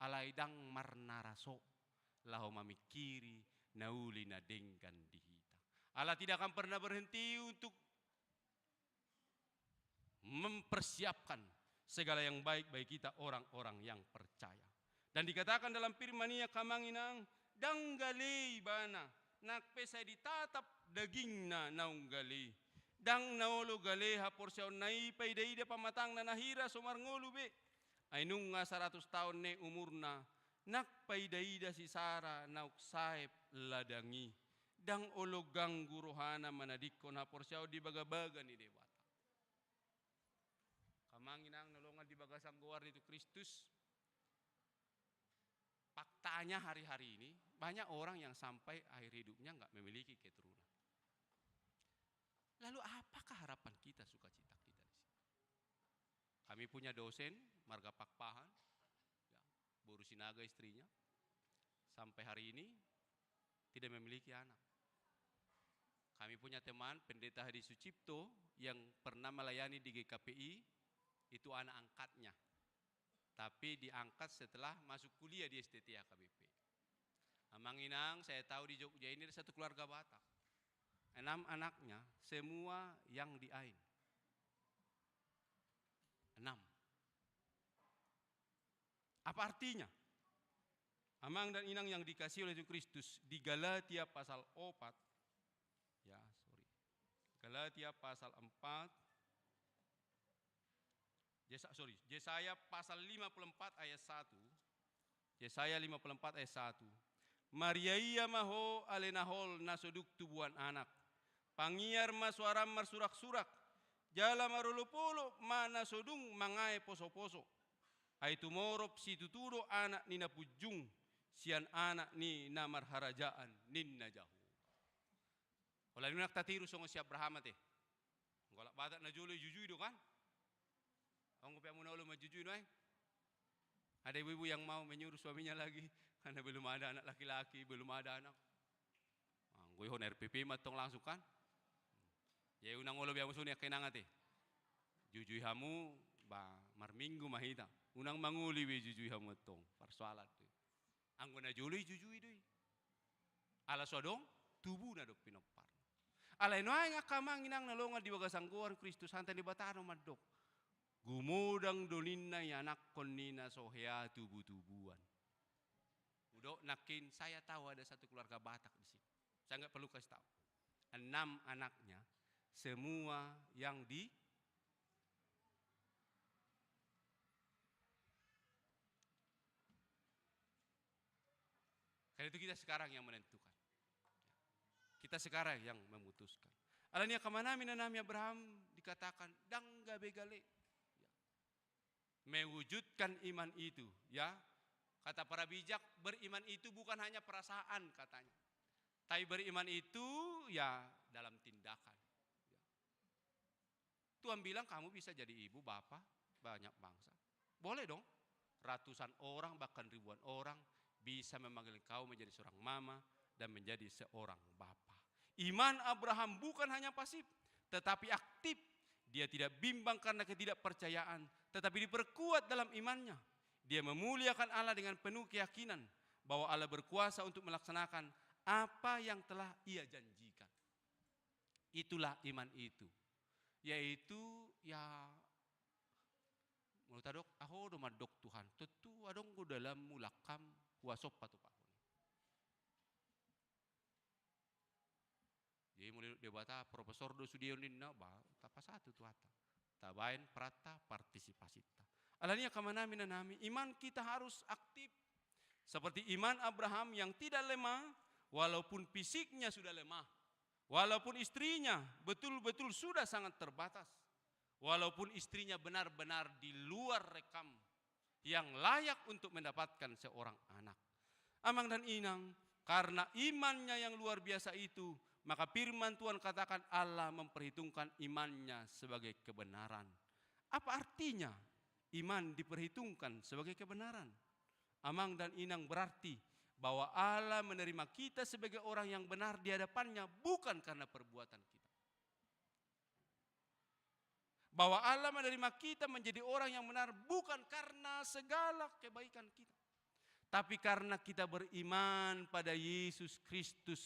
alai ndang marnaraso laho mamingkiri na uli na denggan di hita. Allah tidak akan pernah berhenti untuk mempersiapkan segala yang baik bagi kita orang-orang yang percaya. Dan dikatakan dalam firman-Nya, amang inang, ndang gale ibana, nang pe sai ditatap dagingna naung gale. Ndang na olo gale haporseaonna i paida-ida pamatangna na hira so marngolu be. Ai nunga saratus taon ne umurna, nang paida-ida si Sara naung saep ladang i. Ndang olo ganggu rohana manadingkon haporseaon di bagabaga ni Debata. Amang inang na longan di bagasan goar ni Tuhan Kristus, faktanya hari-hari ini banyak orang yang sampai akhir hidupnya nggak memiliki keturunan. Lalu apakah harapan kita, sukacita kita di sini? Kami punya dosen, marga Pakpahan, ya, boru Sinaga istrinya, sampai hari ini tidak memiliki anak. Kami punya teman, Pendeta Hadi Sucipto, yang pernah melayani di G K P I, itu anak angkatnya. Tapi diangkat setelah masuk kuliah di S T T H K B P. Amang inang, saya tahu di Jogja ini ada satu keluarga Batak. Enam anaknya, semua yang di Ain. Enam. Apa artinya? Amang dan inang yang dikasihi oleh Tuhan Kristus, di Galatia pasal opat, ya, sorry. Galatia pasal empat, Jesa-, sorry, Jesaya pasal lima puluh empat ayat satu. Jesaya lima puluh empat ayat satu. Mariaia ma ho ale na hol na so dung tubuan anak. Pangiar ma soaram marsurak-surak. Jala marolop-olop ma na so dung mangae poso-poso. Ai tumorop situtu do anak ni na punjung, sian anak ni na marharajaan ninna Jahowa. Holan unang tatiru songon si Abraham ate. Anggo halak Batak na jolo dijujui do kan? Anggo pe hamu na olo manjujui nuaeng. Ada ibu-ibu yang mau menyuruh suaminya lagi, karena belum ada anak laki-laki, belum ada anak. Anggo ihon R P P ma tong langsung kan. Jadi unang olo be hamu suni angka inang ate. Jujui hamu, ba, marminggu ma hita. Unang mangoli be jujui hamu tong. Parsoalan tu. Anggo na jolo i jujui do i. Ala so adong, tubuna do pinomparna. Alai nuaeng angka amang inang na longan di bagasan goar Kristus, santabi Debata do mandok. Gumodang do ninna ianakhon ni na so hea tubu-tubuan. Hudok nangkin, saya tahu ada satu keluarga Batak di sini. Saya nggak perlu kasih tahu. Enam anaknya, semua yang di Karena itu kita sekarang yang menentukan. Kita sekarang yang memutuskan. Alani angka amang inang nami, Abraham dikatakan, ndang gabe gale. Ya. Mewujudkan iman itu, ya. Kata para bijak, beriman itu bukan hanya perasaan katanya. Tapi beriman itu, ya, dalam tindakan. Ya. Tuhan bilang, "Kamu bisa jadi ibu, bapa, banyak bangsa." Boleh dong. Ratusan orang, bahkan ribuan orang bisa memanggil kau menjadi seorang mama dan menjadi seorang bapa. Iman Abraham bukan hanya pasif, tetapi aktif. Dia tidak bimbang karena ketidakpercayaan, tetapi diperkuat dalam imannya. Dia memuliakan Allah dengan penuh keyakinan bahwa Allah berkuasa untuk melaksanakan apa yang telah Ia janjikan. Itulah iman itu. Yaitu, ya, molo tadok, ahu do mandok Tuhan, tontu adong do dalanmu, langkam, huasompa tu pahon. Jadi molo didok Debata, profesor do sude on ninna, ba, tapasatu tu hata. Tabaen peranta partisipasinta. Alani angka amang inang nami, iman kita harus aktif. Seperti iman Abraham yang tidak lemah, walaupun fisiknya sudah lemah. Walaupun istrinya betul-betul sudah sangat terbatas. Walaupun istrinya benar-benar di luar rekam yang layak untuk mendapatkan seorang anak. Amang dan inang, karena imannya yang luar biasa itu, maka firman Tuhan katakan Allah memperhitungkan imannya sebagai kebenaran. Apa artinya iman diperhitungkan sebagai kebenaran? Amang dan inang, berarti bahwa Allah menerima kita sebagai orang yang benar di hadapan-Nya bukan karena perbuatan kita. Bahwa Allah menerima kita menjadi orang yang benar bukan karena segala kebaikan kita, tapi karena kita beriman pada Yesus Kristus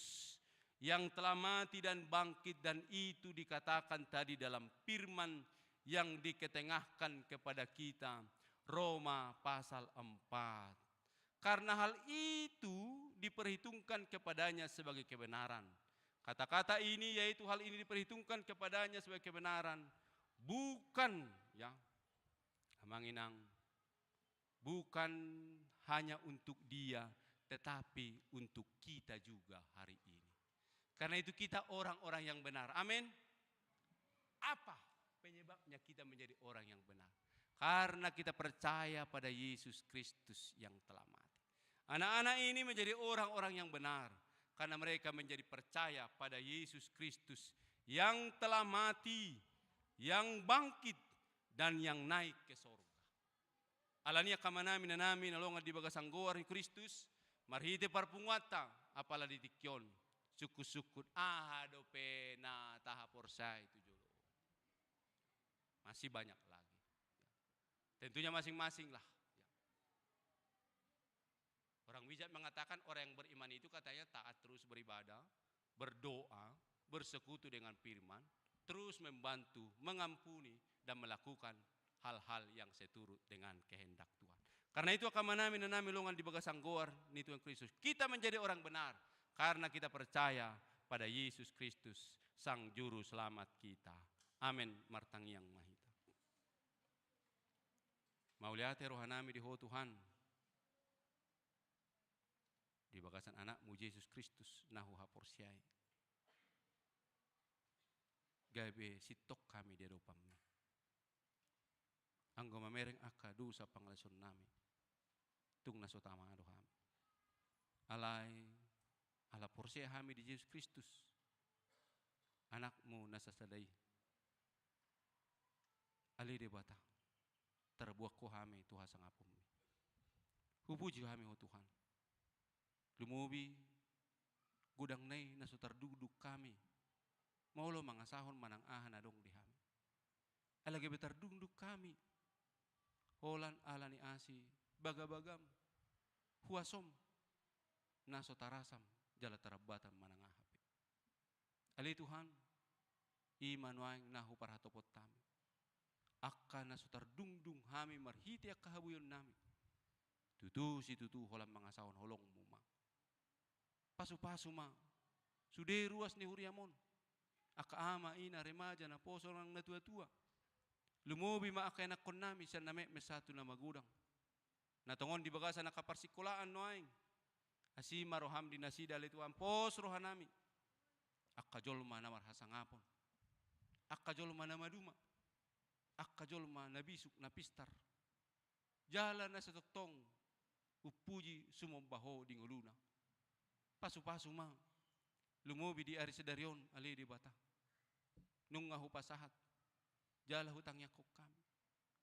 yang telah mati dan bangkit, dan itu dikatakan tadi dalam firman yang diketengahkan kepada kita, Roma pasal empat. Karena hal itu diperhitungkan kepadanya sebagai kebenaran. Kata-kata ini, yaitu hal ini diperhitungkan kepadanya sebagai kebenaran, bukan, ya, amang inang, bukan hanya untuk dia, tetapi untuk kita juga hari ini. Karena itu kita orang-orang yang benar. Amin. Apa penyebabnya kita menjadi orang yang benar? Karena kita percaya pada Yesus Kristus yang telah mati. Anak-anak ini menjadi orang-orang yang benar karena mereka menjadi percaya pada Yesus Kristus yang telah mati, yang bangkit, dan yang naik ke sorga. Alani angka amang nami, inang nami na longan di bagasan goar ni Kristus, marhite parpunguanta, apala di tingki on, sungkun-sungkun, aha dope na tahaporseai tu jolo. Masih banyak lagi. Tentunya masing-masing lah. Ya. Orang bijak mengatakan orang yang beriman itu katanya taat terus beribadah, berdoa, bersekutu dengan firman, terus membantu, mengampuni, dan melakukan hal-hal yang seturut dengan kehendak Tuhan. Karena itu, angka amang nami, inang nami na longan di bagasan goar ni Tuhan Kristus, kita menjadi orang benar karena kita percaya pada Yesus Kristus, Sang Juru Selamat kita. Amin. Martangiang ma hita. Mauliate roha nami di Ho, Tuhan, di bagasan Anak-Mu Jesus Kristus na huhaporseai. Gabe sintong hami di adopan-Mi. Anggo mamereng angka dosa pangalaosion nami, tung na so tama do hami. Alai, ala porsea hami di Jesus Kristus, Anak-Mu na sasada i, ale Debata, tarbuang Ho hami tu hasangapon-Mi. Hupuji hami Ho Tuhan. Lumobi godang na i na so tardungdung hami molo mangasahon manang aha na adong di hami. Ala gabe tardungdung hami holan ala ni asi bagabagam, huasom, na so tarasam jala tarambatan manang aha pe. Ale Tuhan, i ma nuaeng na huparhatopot hami. Angka na so tardungdung hami marhite angka habuion nami. Tutu situtu holan mangasahon holongmu ma. Pasupasu ma sude ruas ni huriam on. Angka ama, ina, remaja, naposo nang natuatua. Lumobi ma angka ianakkon nami sian na metmet sahat tu na magodang. Na tongon di bagasan angka parsikolaan nuaeng. Asi ma roham di nasida ale Tuhan, pos rohanami. Angka jolma na marhasangapon. Angka jolma na maduma. Angka jolma na bisuk, na pistar. Jala na so tongtong umpuji sumomba Ho di ngoluna. Pasupasu ma. Lumobi di ari sadari on ale Debata. Nunga hupasahat. Jala hutangiangkon hami.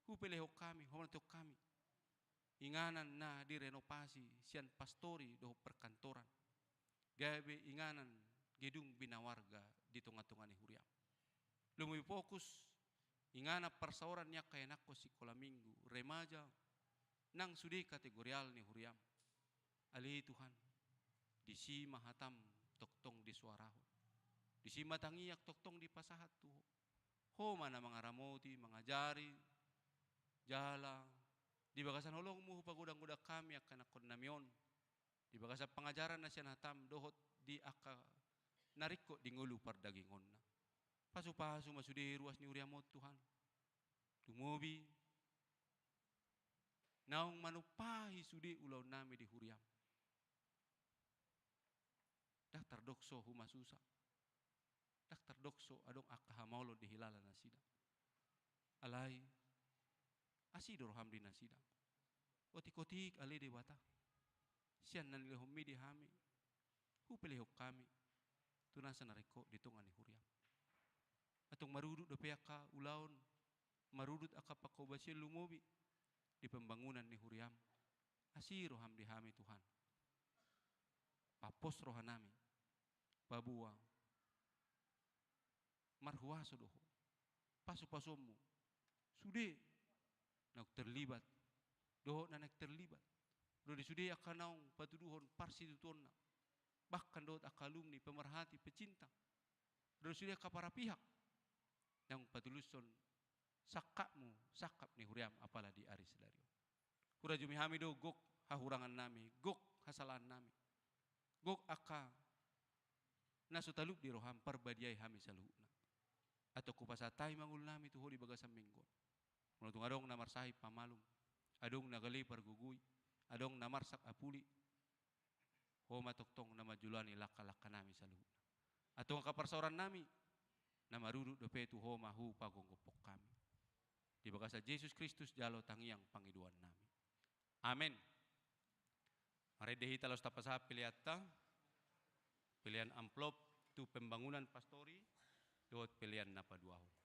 Hupelehon hami, humantuhon hami. Inganan na direnovasi sian pastori dohot perkantoran. Gabe inganan gedung bina warga di tongatonga ni huriam. Lumobi fokus inganan parsaoran ni angka ianakkon sikola minggu, remaja, nang sude kategorial ni huriam. Ale Tuhan, disi ma hatam tongtong disoarahon. Disi ma tangiang tongtong dipasahat tu Ho. Ho ma na mangaramoti, mangajari, jala di bagasan holongmu hupagodanggodang hami angka ianakkon nami on. Di bagasan pangajaran na sian hatam dohot di angka na ringkot di ngolu pardagingonna. Pasupasu ma sude ruas ni huriam on Tuhan. Lumobi naung manumpahi sude ulaon nami di huriam. Ndang tardok so humasusa. Ndang tardok so adong angka hamaolon dihilala nasida. Alai asi do roham di nasida. Otik-otik ale Debata, sian na nilehonmi di hami, hupelehon hami tu nasa na ringkot di tonga ni huriam. Antong marudut dope angka ulaon, marudut angka pangkobasion lumobi di pembangunan ni huriam. Asi roham di hami Tuhan. Pampos rohanami. Paboa marhuaso do Ho. Pasupasuonmu sude naung terlibat dohot na naeng terlibat. Ro di sude angka naung patuduhon parsitutuonna, bahkan dohot angka alumni pemerhati, pecinta. Ro di sude angka para pihak naung patulushon sangkapmu, sangkap ni huriam apala di ari sadari on. Hurajumi hami do gok hahurangan nami, gok hasalaan nami. Gok angka na so talup di roham, parbadiai hami saluhutna. Antong hupasahat hami ma ngolu nami tu Ho di bagasan minggu on. Molo tung adong na marsahit pamalum, adong na gale pargogoi, adong na marsak apuli, Ho ma tongtong na manjoloani langka-langka nami saluhutna. Antong angka parsaoran nami na marudut dope tu Ho ma hupagomgophon hami. Di bagasan Jesus Kristus jalo tangiang pangidoan nami. Amen. Marende hita laos tapasahat peleanta, pelean amplop tu pembangunan pastori dohot pelean na paduahon.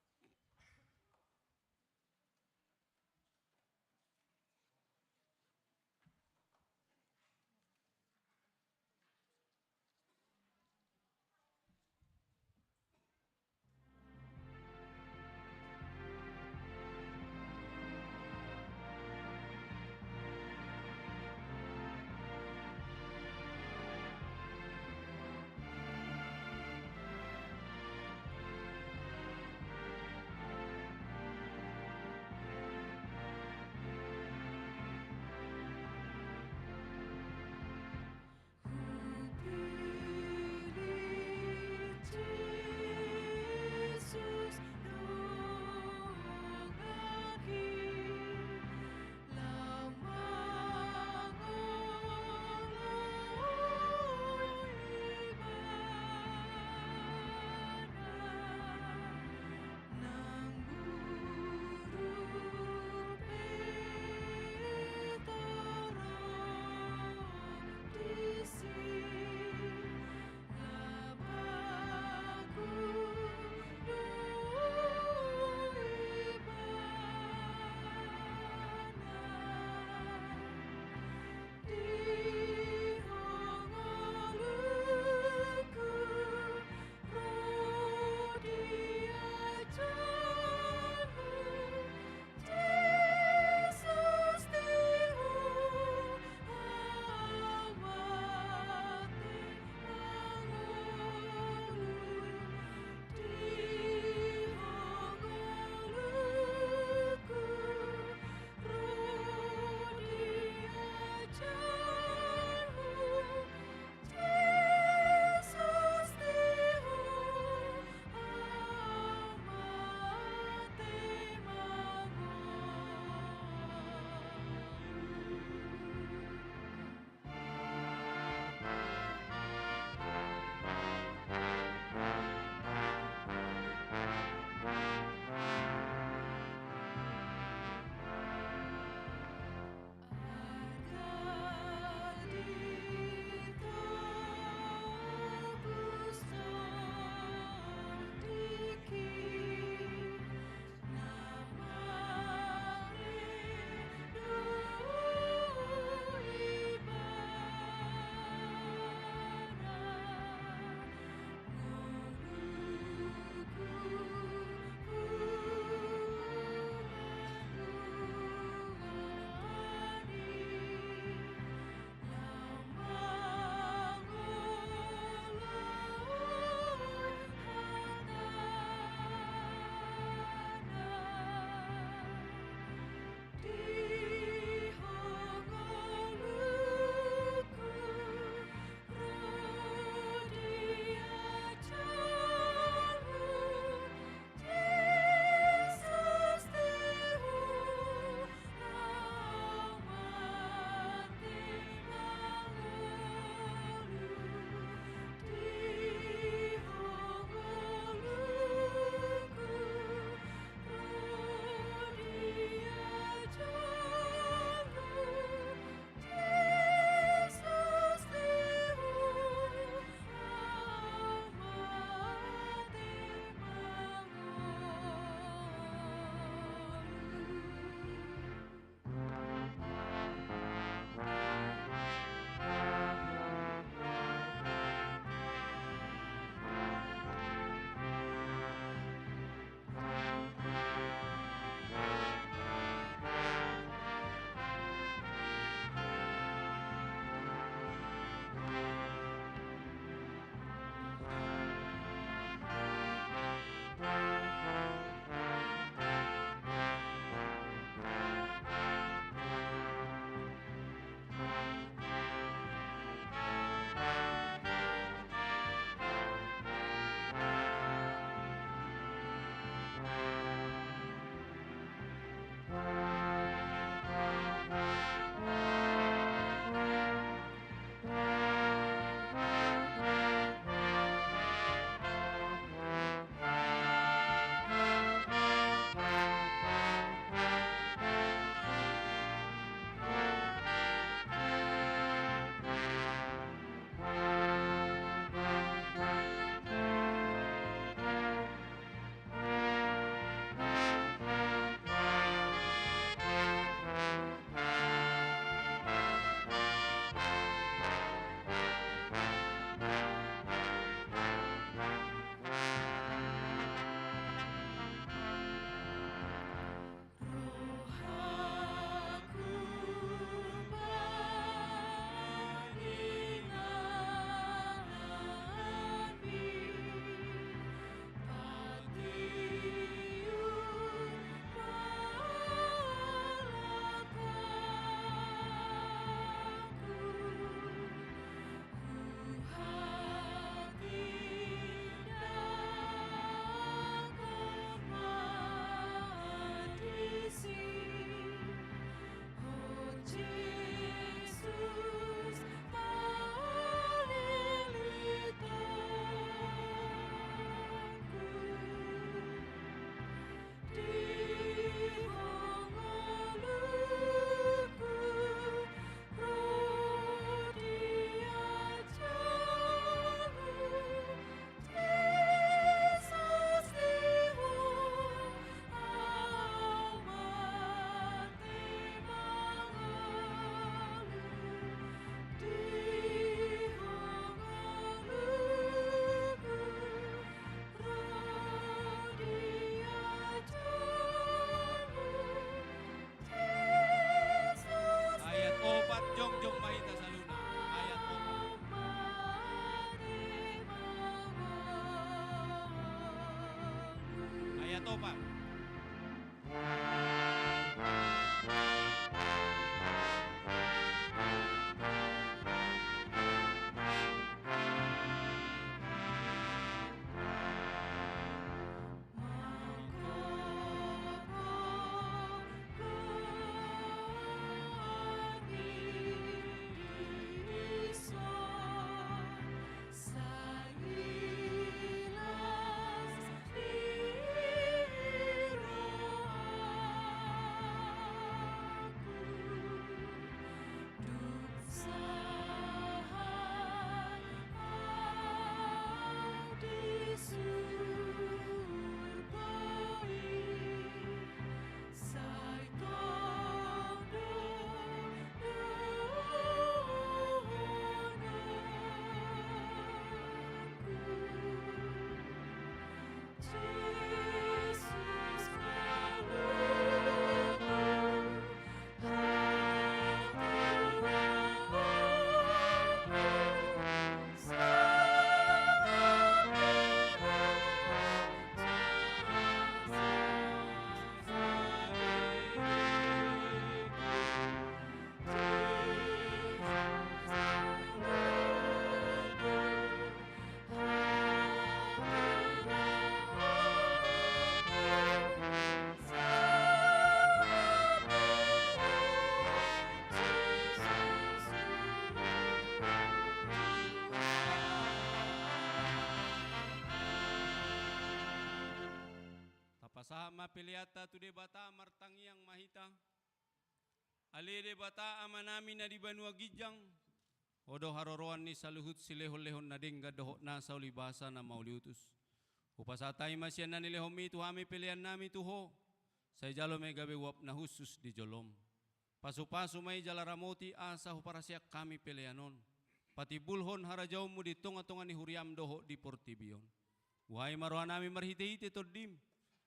Topa. Tapasahat ma peleanta tu Debata, martangiang ma hita. Ale Debata Amanami na di banua ginjang, Ho do haroroan ni saluhut silehonlehon na denggan dohot nasa ulibasa na mauliutus. Hupasahat hami ma sian na nilehonMi tu hami peleannami tu Ho, sai jalo ma i gabe uap na hushus di jolom. Pasupasu ma i jala ramoti asa huparhaseang hami pelean on, patimbulhon harajaonMu di tongatonga ni huriaM dohot di portibi on. Buhai ma rohanami marhitehite TondiM,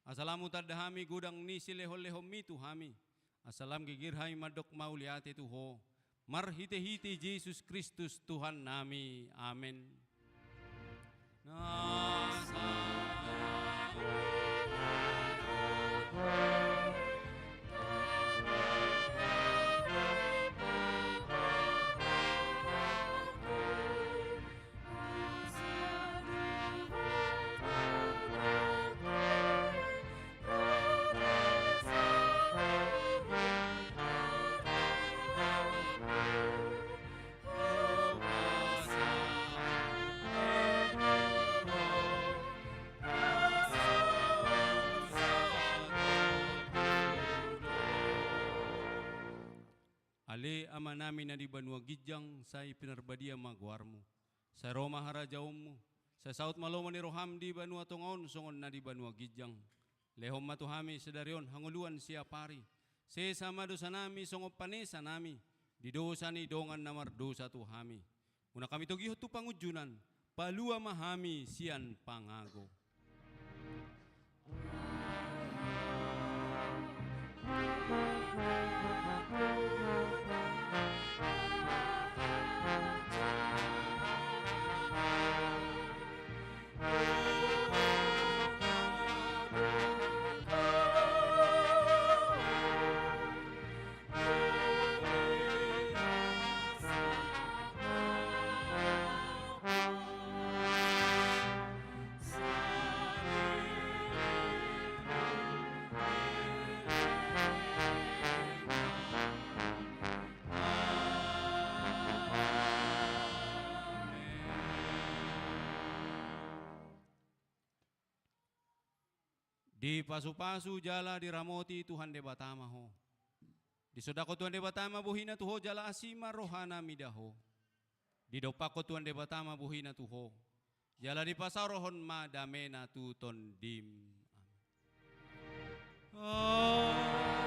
asa lam hutanda hami godang ni silehonlehonMi tu hami, asa lam girgir hami mandok mauliate tu Ho, marhitehite Jesus Kristus Tuhannami. Amen. Ale Amanami na di banua ginjang, sai pinarbadia ma goarMu. Sai ro ma harajaonMu. Sai saut ma lomo ni rohaM di banua tonga on songon na di banua ginjang. Lehon ma tu hami sadari on hangoluan siapari. Sesa ma dosanami songon panesanami di dosa ni dongan na mardosa tu hami. Unang hami togihon tu pangunjunan, palua ma hami sian pangago. Dipasupasu jala diramoti Tuhan Debata ma ho. Disondangkon Tuhan Debata ma bohiNa tu ho jala asi ma rohaNa mida ho. Didompakkon Tuhan Debata ma bohiNa tu ho. Jala dipasaorhon ma dameNa tu tondim. Amen. Amen.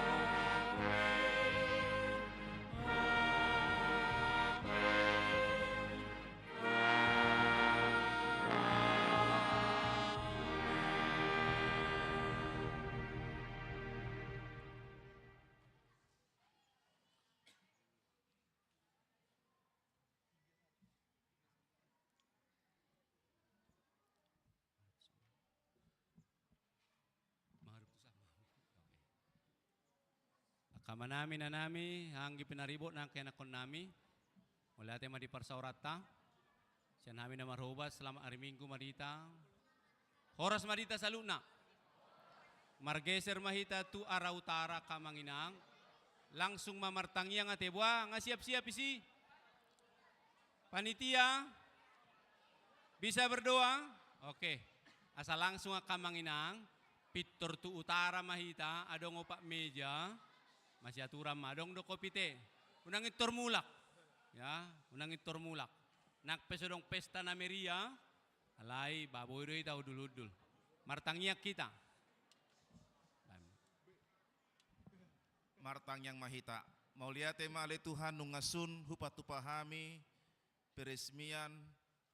Amanami, inanami, anggi pinaribot nang kenakkon nami. Mauliate ma di parsaoranta. Sian hami na marhobas, selamat hari Minggu ma di hita. Horas ma di hita saluhutna. Margeser ma hita tu arah utara, angka amang inang. Langsung ma martangiang ate, boha, nga siap-siap isi. Panitia, bisa berdoa? Oke. Asa langsung angka amang inang, pintor tu utara ma hita, adong opat meja, masiaturan ma, adong do kopi te. Unang pintor mulak. Ya, unang pintor mulak. Nang pe so adong pesta na meriah, alai ba boi do hita hundul-hundul. Martangiang hita. Martangiang ma hita. Mauliate ma ale Tuhan, nunga sun hupatupa hami peresmian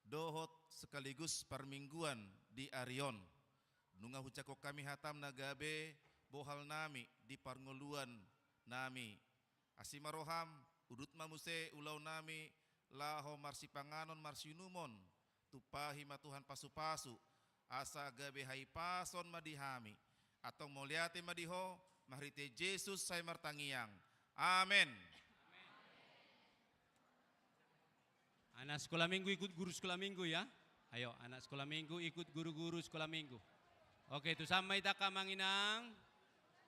dohot sekaligus parmingguan di ari on. Nunga hujangkon hami hatam na gabe bohal nami di parngoluan nami. Asi ma roham, udut ma muse ulaon nami laho marsipanganon marsiinumon. Tumpahi ma Tuhan pasu-pasu, asa gabe hahipason ma di hami. Antong mauliate ma di Ho, marhite Jesus sai martangiang. Amen. Anak sekolah minggu ikut guru sekolah minggu ya. Ayo, anak sekolah minggu ikut guru-guru sekolah minggu. Oke, tu son ma hita angka amang inang.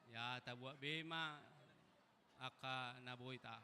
Ya, tabuat be ma angka na boi ta.